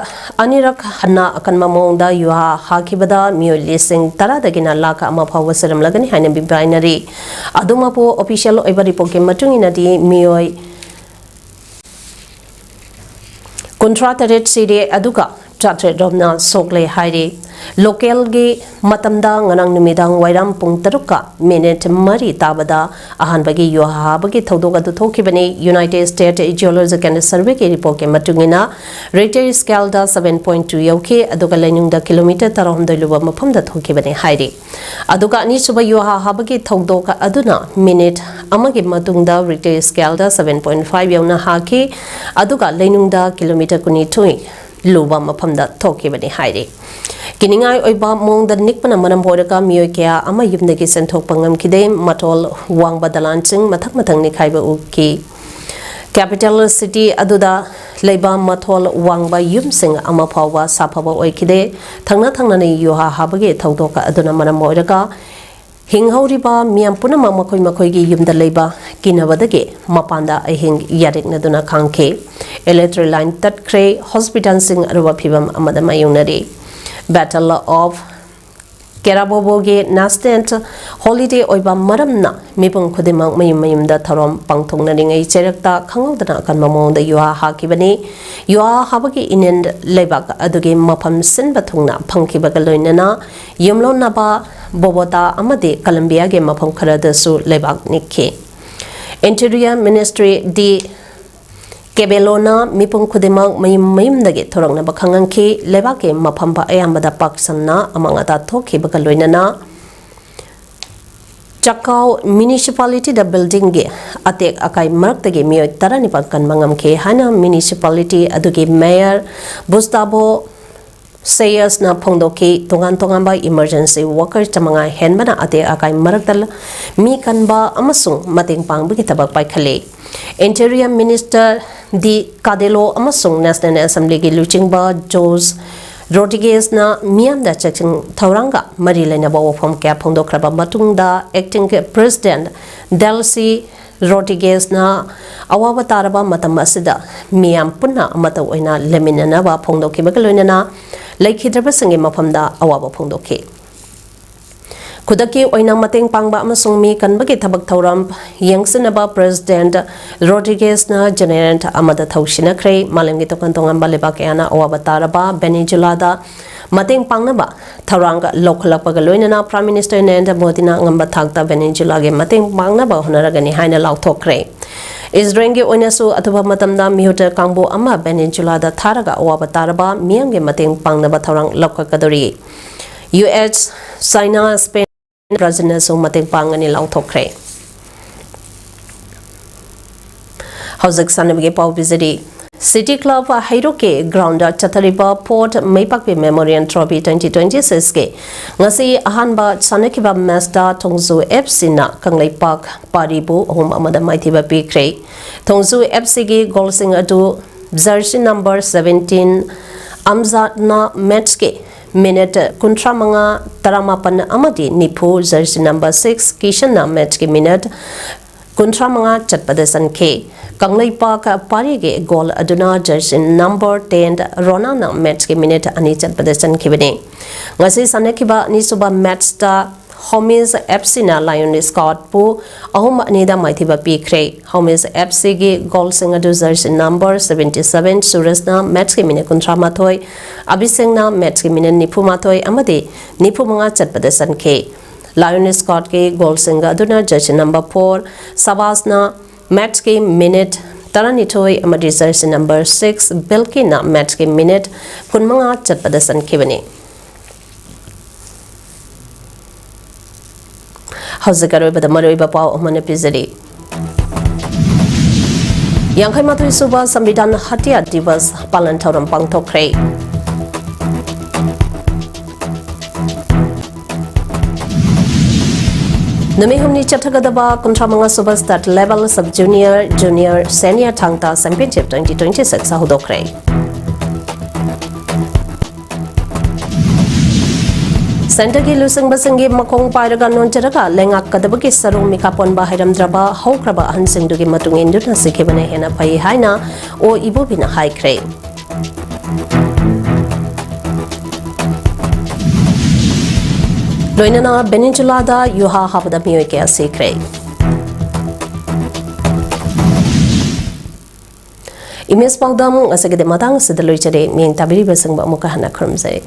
ꯑꯅꯤꯔꯛ ꯍꯟꯅ ꯑꯀꯟꯕ ꯃꯑꯣꯡꯗ ꯌꯨꯍꯥ ꯍꯥꯈꯤꯕꯗ ꯃꯤꯑꯣꯏ ꯂꯤꯁꯤꯡ ꯇꯔꯥꯗꯒꯤꯅ ꯂꯥꯈ ꯑꯃ ꯐꯥꯎꯕ ꯁꯤꯔꯝꯂꯒꯅꯤ ꯍꯥꯏꯅ ꯃꯤꯄꯥꯏꯅꯔꯤ꯫ ꯑꯗꯨꯃꯛꯄꯨ, ꯑꯣꯐꯤꯁꯤꯌꯦꯜ ꯑꯣꯏꯕ ꯔꯤꯄꯣꯔꯠꯀꯤ ꯃꯇꯨꯡ ꯏꯟꯅꯗꯤ ꯃꯤꯑꯣꯏ ꯀꯨꯟꯊ꯭ꯔꯥ ꯇꯔꯦꯠ ꯁꯤꯔꯦ, ꯑꯗꯨꯒ ꯆꯥꯇ꯭ꯔꯦꯠ ꯔꯣꯝꯅ ꯁꯣꯛꯂꯦ ꯍꯥꯏꯔꯤ꯫ ꯂꯣꯀꯦꯜꯒꯤ ꯃꯇꯝꯗ ꯉꯔꯥꯡ ꯅꯨꯃꯤꯗꯥꯡ ꯋꯥꯏꯔꯝ ꯄꯨꯡ ꯇꯔꯨꯛꯀ ꯃꯤꯅꯤꯠ ꯃꯔꯤ ꯇꯥꯕꯗ ꯑꯍꯥꯟꯕꯒꯤ ꯌꯨꯍꯥ ꯍꯥꯕꯒꯤ ꯊꯧꯗꯣꯛ ꯑꯗꯨ ꯊꯣꯛꯈꯤꯕꯅꯤ꯫ ꯌꯨꯅꯥꯏꯇꯦꯗ ꯁ꯭ꯇꯦꯠ ꯖꯤꯑꯣꯂꯣꯖꯤꯀꯦꯜ ꯁꯔꯚꯦꯒꯤ ꯔꯤꯄꯣꯔꯠꯀꯤ ꯃꯇꯨꯡ ꯏꯟꯅ, ꯔꯤꯛꯇꯔ ꯁ꯭ꯀꯦꯜꯗ ꯁꯚꯦꯟ ꯄꯣꯏꯟ ꯇꯨ ꯌꯧꯈꯤ, ꯑꯗꯨꯒ ꯂꯩꯅꯨꯡꯗ ꯀꯤꯂꯣꯃꯤꯇꯔ ꯇꯔꯥꯍꯨꯝꯗꯣꯏ ꯂꯨꯕ ꯃꯐꯝꯗ ꯊꯣꯛꯈꯤꯕꯅꯤ ꯍꯥꯏꯔꯤ꯫ ꯑꯗꯨꯒ ꯑꯅꯤꯁꯨꯕ ꯌꯨꯍꯥ ꯍꯥꯕꯒꯤ ꯊꯧꯗꯣꯛ ꯑꯗꯨꯅ ꯃꯤꯅꯤꯠ ꯑꯃꯒꯤ ꯃꯇꯨꯡꯗ ꯔꯤꯛꯇꯔ ꯁ꯭ꯀꯦꯜꯗ ꯁꯚꯦꯟ ꯄꯣꯏꯟ ꯐꯥꯏꯚ ꯌꯧꯅ ꯍꯥꯈꯤ, ꯑꯗꯨꯒ ꯂꯩꯅꯨꯡꯗ ꯀꯤꯂꯣꯃꯤꯇꯔ ꯀꯨꯟꯅꯤꯊꯣꯏ ꯂꯨꯕ ꯃꯐꯝꯗ ꯊꯣꯛꯈꯤꯕꯅꯤ ꯍꯥꯏꯔꯤ꯫ ꯀꯤꯅꯤꯡꯉꯥꯏ ꯑꯣꯏꯕ ꯃꯑꯣꯡꯗ ꯅꯤꯛꯄꯅ ꯃꯔꯝ ꯑꯣꯏꯔꯒ ꯃꯤꯑꯣꯏ ꯀꯌꯥ ꯑꯃ ꯌꯨꯝꯗꯒꯤ ꯆꯦꯟꯊꯣꯛꯄ ꯉꯝꯈꯤꯗꯦ꯫ ꯃꯇꯣꯜ ꯋꯥꯡꯕ ꯗꯂꯥꯟꯁꯤꯡ ꯃꯊꯛ ꯃꯊꯪ ꯅꯤꯛꯈꯥꯏꯕ ꯎꯈꯤ꯫ ꯀꯦꯄꯤꯇꯦꯜ ꯁꯤꯇꯤ ꯑꯗꯨꯗ ꯂꯩꯕ ꯃꯊꯣꯜ ꯋꯥꯡꯕ ꯌꯨꯝꯁꯤꯡ ꯑꯃ ꯐꯥꯎꯕ ꯁꯥꯐꯕ ꯑꯣꯏꯈꯤꯗꯦ꯫ ꯊꯪꯅ ꯊꯪꯅꯅ ꯌꯨꯍꯥ ꯍꯥꯕꯒꯤ ꯊꯧꯗꯣꯛ ꯑꯗꯨꯅ ꯃꯔꯝ ꯑꯣꯏꯔꯒ ꯍꯤꯡꯍꯧꯔꯤꯕ ꯃꯤꯌꯥꯝ ꯄꯨꯝꯅꯃꯛ ꯃꯈꯣꯏ ꯃꯈꯣꯏꯒꯤ ꯌꯨꯝꯗ ꯂꯩꯕ ꯀꯤꯅꯕꯗꯒꯤ ꯃꯄꯥꯟꯗ ꯑꯍꯤꯡ ꯌꯥꯔꯦꯛꯅꯗꯨꯅ ꯈꯥꯡꯈꯤ꯫ Electric line ꯇꯠꯈ꯭ꯔꯦ꯫ ꯍꯣꯁꯄꯤꯇꯥꯜꯁꯤꯡ ꯑꯔꯨꯕ ꯐꯤꯕꯝ ꯑꯃꯗ ꯃꯥꯌꯣꯛꯅꯔꯤ꯫ Battle of ꯀꯦꯔꯥꯕꯣꯕꯣꯒꯤ national holiday ꯑꯣꯏꯕ ꯃꯔꯝꯅ ꯃꯤꯄꯨꯝ ꯈꯨꯗꯤꯡꯃꯛ ꯃꯌꯨꯝ ꯃꯌꯨꯝꯗ ꯊꯧꯔꯝ ꯄꯥꯡꯊꯣꯛꯅꯔꯤꯉꯩ ꯆꯩꯔꯛꯇ ꯈꯪꯍꯧꯗꯅ ꯑꯀꯟꯕ ꯃꯑꯣꯡꯗ ꯌꯨꯍꯥ ꯍꯥꯈꯤꯕꯅꯤ꯫ ꯌꯨꯍꯥ ꯍꯥꯕꯒꯤ ꯏꯅꯤꯟ ꯂꯩꯕꯥꯛ ꯑꯗꯨꯒꯤ ꯃꯐꯝ ꯁꯤꯟꯕ ꯊꯨꯡꯅ ꯐꯪꯈꯤꯕꯒ ꯂꯣꯏꯅꯅ ꯌꯨꯝꯂꯣꯟꯅꯕ ꯕꯣꯕꯣꯇꯥ ꯑꯃꯗꯤ ꯀꯂꯝꯕꯤꯌꯥꯒꯤ ꯃꯐꯝ ꯈꯔꯗꯁꯨ ꯂꯩꯕꯥꯛ ꯅꯤꯛꯈꯤ꯫ Interior Minister ꯗꯤ ꯀꯦꯕꯦꯂꯣꯅ ꯃꯤꯄꯨꯝ ꯈꯨꯗꯤꯡꯃꯛ ꯃꯌꯨꯝ ꯃꯌꯨꯝꯗꯒꯤ ꯊꯣꯔꯛꯅꯕ ꯈꯪꯍꯟꯈꯤ꯫ ꯂꯩꯕꯥꯛꯀꯤ ꯃꯐꯝ ꯑꯌꯥꯝꯕꯗ ꯄꯥꯛ ꯁꯟꯅ ꯑꯃꯥꯡ ꯑꯇꯥ ꯊꯣꯛꯈꯤꯕꯒ ꯂꯣꯏꯅꯅ ꯆꯥꯀꯥꯎ ꯃ꯭ꯌꯨꯅꯤꯁꯤꯄꯥꯂꯤꯇꯤꯗ ꯕꯤꯜꯗꯤꯡꯒꯤ ꯑꯇꯦꯛ ꯑꯀꯥꯏ ꯃꯔꯛꯇꯒꯤ ꯃꯤꯑꯣꯏ ꯇꯔꯥꯅꯤꯄꯥꯜ ꯀꯟꯕ ꯉꯝꯈꯤ ꯍꯥꯏꯅ ꯃ꯭ꯌꯨꯅꯤꯁꯤꯄꯥꯂꯤꯇꯤ ꯑꯗꯨꯒꯤ ꯃꯦꯌꯔ ꯕꯨꯁꯇꯥꯕꯣ ꯁꯦꯌꯁꯅ ꯐꯣꯡꯗꯣꯛꯈꯤ꯫ ꯇꯣꯉꯥꯟ ꯇꯣꯉꯥꯟꯕ emergency worker ꯆꯥꯃꯉꯥ ꯍꯦꯟꯕꯅ ꯑꯇꯦꯛ ꯑꯀꯥꯏ ꯃꯔꯛꯇ ꯃꯤ ꯀꯟꯕ ꯑꯃꯁꯨꯡ ꯃꯇꯦꯡ ꯄꯥꯡꯕꯒꯤ ꯊꯕꯛ ꯄꯥꯏꯈꯠꯂꯤ꯫ Interior Minister ꯗꯤ ꯀꯥꯗꯦꯂꯣ ꯑꯃꯁꯨꯡ National Assemblyꯒꯤ ꯂꯨꯆꯤꯡꯕ ꯖꯣꯔꯖ ꯔꯣꯗ꯭ꯔꯤꯒꯦꯁꯅ ꯃꯤꯌꯥꯝꯗ ꯆꯦꯛꯁꯤꯟ ꯊꯧꯔꯥꯡꯒ ꯃꯔꯤ ꯂꯩꯅꯕ ꯋꯥꯐꯝ ꯀꯌꯥ ꯐꯣꯡꯗꯣꯛꯈ꯭ꯔꯕ ꯃꯇꯨꯡꯗ, Acting President ꯗꯦꯜꯁꯤ ꯔꯣꯗ꯭ꯔꯤꯒꯦꯁꯅ ꯑꯋꯥꯕ ꯇꯥꯔꯕ ꯃꯇꯝ ꯑꯁꯤꯗ ꯃꯤꯌꯥꯝ ꯄꯨꯟꯅ ꯑꯃꯠꯇ ꯑꯣꯏꯅ ꯂꯩꯃꯤꯟꯅꯅꯕ ꯐꯣꯡꯗꯣꯛꯈꯤꯕꯒ ꯂꯣꯏꯅꯅ ꯂꯩꯈꯤꯗ꯭ꯔꯕꯁꯤꯡꯒꯤ ꯃꯐꯝꯗ ꯑꯋꯥꯕ ꯐꯣꯡꯗꯣꯛꯈꯤ꯫ ꯈꯨꯗꯛꯀꯤ ꯑꯣꯏꯅ ꯃꯇꯦꯡ ꯄꯥꯡꯕ ꯑꯃꯁꯨꯡ ꯃꯤ ꯀꯟꯕꯒꯤ ꯊꯕꯛ ꯊꯧꯔꯝ ꯌꯦꯡꯁꯤꯟꯅꯕ President ꯔꯣꯗ꯭ꯔꯤꯒꯦꯁꯅ ꯖꯦꯅꯦꯔꯦꯜ ꯑꯃꯗ ꯊꯧꯁꯤꯟꯅꯈ꯭ꯔꯦ꯫ ꯃꯥꯂꯦꯝꯒꯤ ꯇꯣꯉꯥꯟ ꯇꯣꯉꯥꯟꯕ ꯂꯩꯕꯥꯛ ꯀꯌꯥꯅ ꯑꯋꯥꯕ ꯇꯥꯔꯕ ꯚꯦꯅꯦꯖꯨꯂꯥꯗ ꯃꯇꯦꯡ ꯄꯥꯡꯅꯕ ꯊꯧꯔꯥꯡ ꯂꯧꯈꯠꯂꯛꯄꯒ ꯂꯣꯏꯅꯅ Prime Minister ꯅꯔꯦꯟꯗ꯭ꯔ ꯃꯣꯗꯤꯅ ꯑꯉꯝꯕ ꯊꯥꯛꯇ ꯚꯦꯅꯦꯖꯨꯂꯥꯒꯤ ꯃꯇꯦꯡ ꯄꯥꯡꯅꯕ ꯍꯣꯠꯅꯔꯒꯅꯤ ꯍꯥꯏꯅ ꯂꯥꯎꯊꯣꯛꯈ꯭ꯔꯦ꯫ ꯏꯖꯔꯦꯜꯒꯤ ꯑꯣꯏꯅꯁꯨ ꯑꯊꯨꯕ ꯃꯇꯝꯗ ꯃꯤꯍꯨꯠ ꯀꯥꯡꯕꯨ ꯑꯃ ꯚꯦꯅꯦꯖꯨꯂꯥꯗ ꯊꯥꯔꯒ ꯑꯋꯥꯕ ꯇꯥꯔꯕ ꯃꯤꯌꯥꯝꯒꯤ ꯃꯇꯦꯡ ꯄꯥꯡꯅꯕ ꯊꯧꯔꯥꯡ ꯂꯧꯈꯠꯀꯗꯧꯔꯤ꯫ ꯌꯨ ꯑꯦꯁ, ꯆꯥꯏꯅꯥ, ꯁ꯭ꯄꯦꯟ, ꯕ꯭ꯔꯥꯖꯤꯜꯅꯁꯨ ꯃꯇꯦꯡ ꯄꯥꯡꯒꯅꯤ ꯂꯥꯎꯊꯣꯛꯈ꯭ꯔꯦ꯫ ꯍꯧꯖꯤꯛ ꯁꯥꯟꯅꯕꯒꯤ ꯄꯥꯎ ꯄꯤꯖꯔꯤ꯫ City Club ꯍꯩꯔꯣꯛꯀꯤ ground ꯆꯠꯊꯔꯤꯕ Fourth ꯃꯩꯄꯥꯛꯄꯤ Memorial Trophy twenty twenty six ꯀꯤ ꯉꯁꯤ ꯑꯍꯥꯟꯕ ꯁꯥꯟꯅꯈꯤꯕ match ꯇ ꯊꯣꯡꯖꯨ F C ꯅ ꯀꯪꯂꯩꯄꯥꯛ ꯄꯥꯔꯤꯕꯨ ꯑꯍꯨꯝ ꯑꯃꯗ ꯃꯥꯏꯊꯤꯕ ꯄꯤꯈ꯭ꯔꯦ꯫ ꯊꯣꯡꯖꯨ F C ꯒꯤ goal ꯁꯤꯡ ꯑꯗꯨ Jersey number seventeen ꯑꯝꯖꯥꯗꯅ ꯃꯦꯠꯁꯀꯤ ꯃꯤꯅꯤꯠ ꯀꯨꯟꯊ꯭ꯔꯥ ꯃꯉꯥ, ꯇꯔꯥꯃꯥꯄꯟ ꯑꯃꯗꯤ ꯅꯤꯐꯨ, jersey number six ꯀꯤꯁꯟꯅ ꯃꯦꯠꯁꯀꯤ ꯃꯤꯅꯤꯠ ꯀꯨꯟꯊ꯭ꯔꯥ ꯃꯉꯥ ꯆꯠꯄꯗ ꯆꯟꯈꯤ꯫ ꯀꯪꯂꯩꯄꯥꯛ ꯄꯥꯔꯤꯒꯤ ꯒꯣꯜ ꯑꯗꯨꯅ jersey number ten ꯔꯣꯅꯥꯅ ꯃꯦꯠꯁꯀꯤ ꯃꯤꯅꯤꯠ ꯑꯅꯤ ꯆꯠꯄꯗ ꯆꯟꯈꯤꯕꯅꯤ꯫ ꯉꯁꯤ ꯁꯥꯟꯅꯈꯤꯕ ꯑꯅꯤꯁꯨꯕ ꯃꯦꯠꯁꯇ ꯍꯣꯃꯤꯁ ꯑꯦꯐ ꯁꯤꯅ ꯂꯥꯌꯣꯟ ꯁ꯭ꯀ꯭ꯋꯥꯠꯄꯨ ꯑꯍꯨꯝ ꯑꯅꯤꯗ ꯃꯥꯏꯊꯤꯕ ꯄꯤꯈ꯭ꯔꯦ꯫ ꯍꯣꯃꯤꯁ ꯑꯦꯐ ꯁꯤꯒꯤ ꯒꯣꯜꯁꯤꯡ ꯑꯗꯨ jersey number seventy seven ꯁꯨꯔꯖꯅ ꯃꯦꯠꯁꯀꯤ ꯃꯤꯅꯤꯠ ꯀꯨꯟꯊ꯭ꯔꯥ ꯃꯥꯊꯣꯏ, ꯑꯕꯤꯁꯦꯛꯅ ꯃꯦꯠꯁꯀꯤ ꯃꯤꯅꯤꯠ ꯅꯤꯐꯨ ꯃꯥꯊꯣꯏ ꯑꯃꯗꯤ ꯅꯤꯐꯨ ꯃꯉꯥ ꯆꯠꯄꯗ ꯆꯟꯈꯤ꯫ ꯂꯥꯌꯣꯟ ꯁ꯭ꯀ꯭ꯋꯥꯠꯀꯤ ꯒꯣꯜꯁꯤꯡ ꯑꯗꯨꯅ jersey number four ꯁꯕꯥꯁꯅ ꯃꯦꯠꯁꯀꯤ ꯃꯤꯅꯤꯠ ꯇꯔꯥꯅꯤꯊꯣꯏ ꯑꯃꯗꯤ jersey number six ꯕꯤꯜꯀꯤꯅ ꯃꯦꯠꯁꯀꯤ ꯃꯤꯅꯤꯠ ꯀꯨꯟꯃꯉꯥ ꯆꯠꯄꯗ ꯆꯟꯈꯤꯕꯅꯤ꯫ ꯍꯧꯖꯤꯛ ꯑꯔꯣꯏꯕꯗ ꯃꯔꯨꯑꯣꯏꯕ ꯄꯥꯎ ꯑꯃꯅ ꯄꯤꯖꯔꯤ꯫ ꯌꯥꯡꯈꯩ ꯃꯥꯊꯣꯏ ꯁꯨꯕ ꯁꯪꯕꯤꯙꯥꯟ ꯍꯇ꯭ꯌꯥ ꯗꯤꯕꯁ ꯄꯥꯂꯟ ꯊꯧꯔꯝ ꯄꯥꯡꯊꯣꯛꯈ꯭ꯔꯦ꯫ ꯅꯨꯃꯤꯠ ꯍꯨꯝꯅꯤ ꯆꯠꯊꯒꯗꯕ ꯀꯨꯟꯊ꯭ꯔꯥ ꯃꯉꯥ ꯁꯨꯕ state level sub junior, junior, senior ꯊꯥꯡ ꯇꯥ championship twenty twenty six ꯍꯧꯗꯣꯛꯈ꯭ꯔꯦ꯫ ꯁꯦꯟꯇꯔꯒꯤ ꯂꯨꯆꯤꯡꯕꯁꯤꯡꯒꯤ ꯃꯈꯣꯡ ꯄꯥꯏꯔꯒ ꯅꯣꯟꯖꯔꯒ ꯂꯩꯉꯥꯛꯀꯗꯕꯒꯤ ꯁꯔꯨꯛ ꯃꯤꯈꯥ ꯄꯣꯟꯕ ꯍꯩꯔꯝꯗ꯭ꯔꯕ ꯍꯧꯈ꯭ꯔꯕ ꯑꯍꯟꯁꯤꯡꯗꯨꯒꯤ ꯃꯇꯨꯡ ꯏꯟꯗꯨꯅ ꯁꯤꯈꯤꯕꯅ ꯍꯦꯟꯅ ꯐꯩ ꯍꯥꯏꯅ ꯑꯣ ꯏꯕꯣꯕꯤꯅ ꯍꯥꯏꯈ꯭ꯔꯦ꯫ ꯂꯣꯏꯅꯅ ꯚꯦꯅꯤꯖꯨꯂꯥꯗ ꯌꯨꯍꯥ ꯍꯥꯕꯗ ꯃꯤꯑꯣꯏ ꯀꯌꯥ ꯁꯤꯈ꯭ꯔꯦ꯫ ꯏꯃꯦꯖ ꯄꯥꯎꯗꯝ ꯉꯁꯤꯒꯤꯗꯤ ꯃꯇꯥꯡ ꯑꯁꯤꯗ ꯂꯣꯏꯖꯔꯦ꯫ ꯃꯤꯠꯌꯦꯡ ꯇꯥꯕꯤꯔꯤꯕꯁꯤꯡꯕꯨ ꯑꯃꯨꯛꯀ ꯍꯟꯅ ꯈꯨꯔꯨꯝꯖꯔꯤ꯫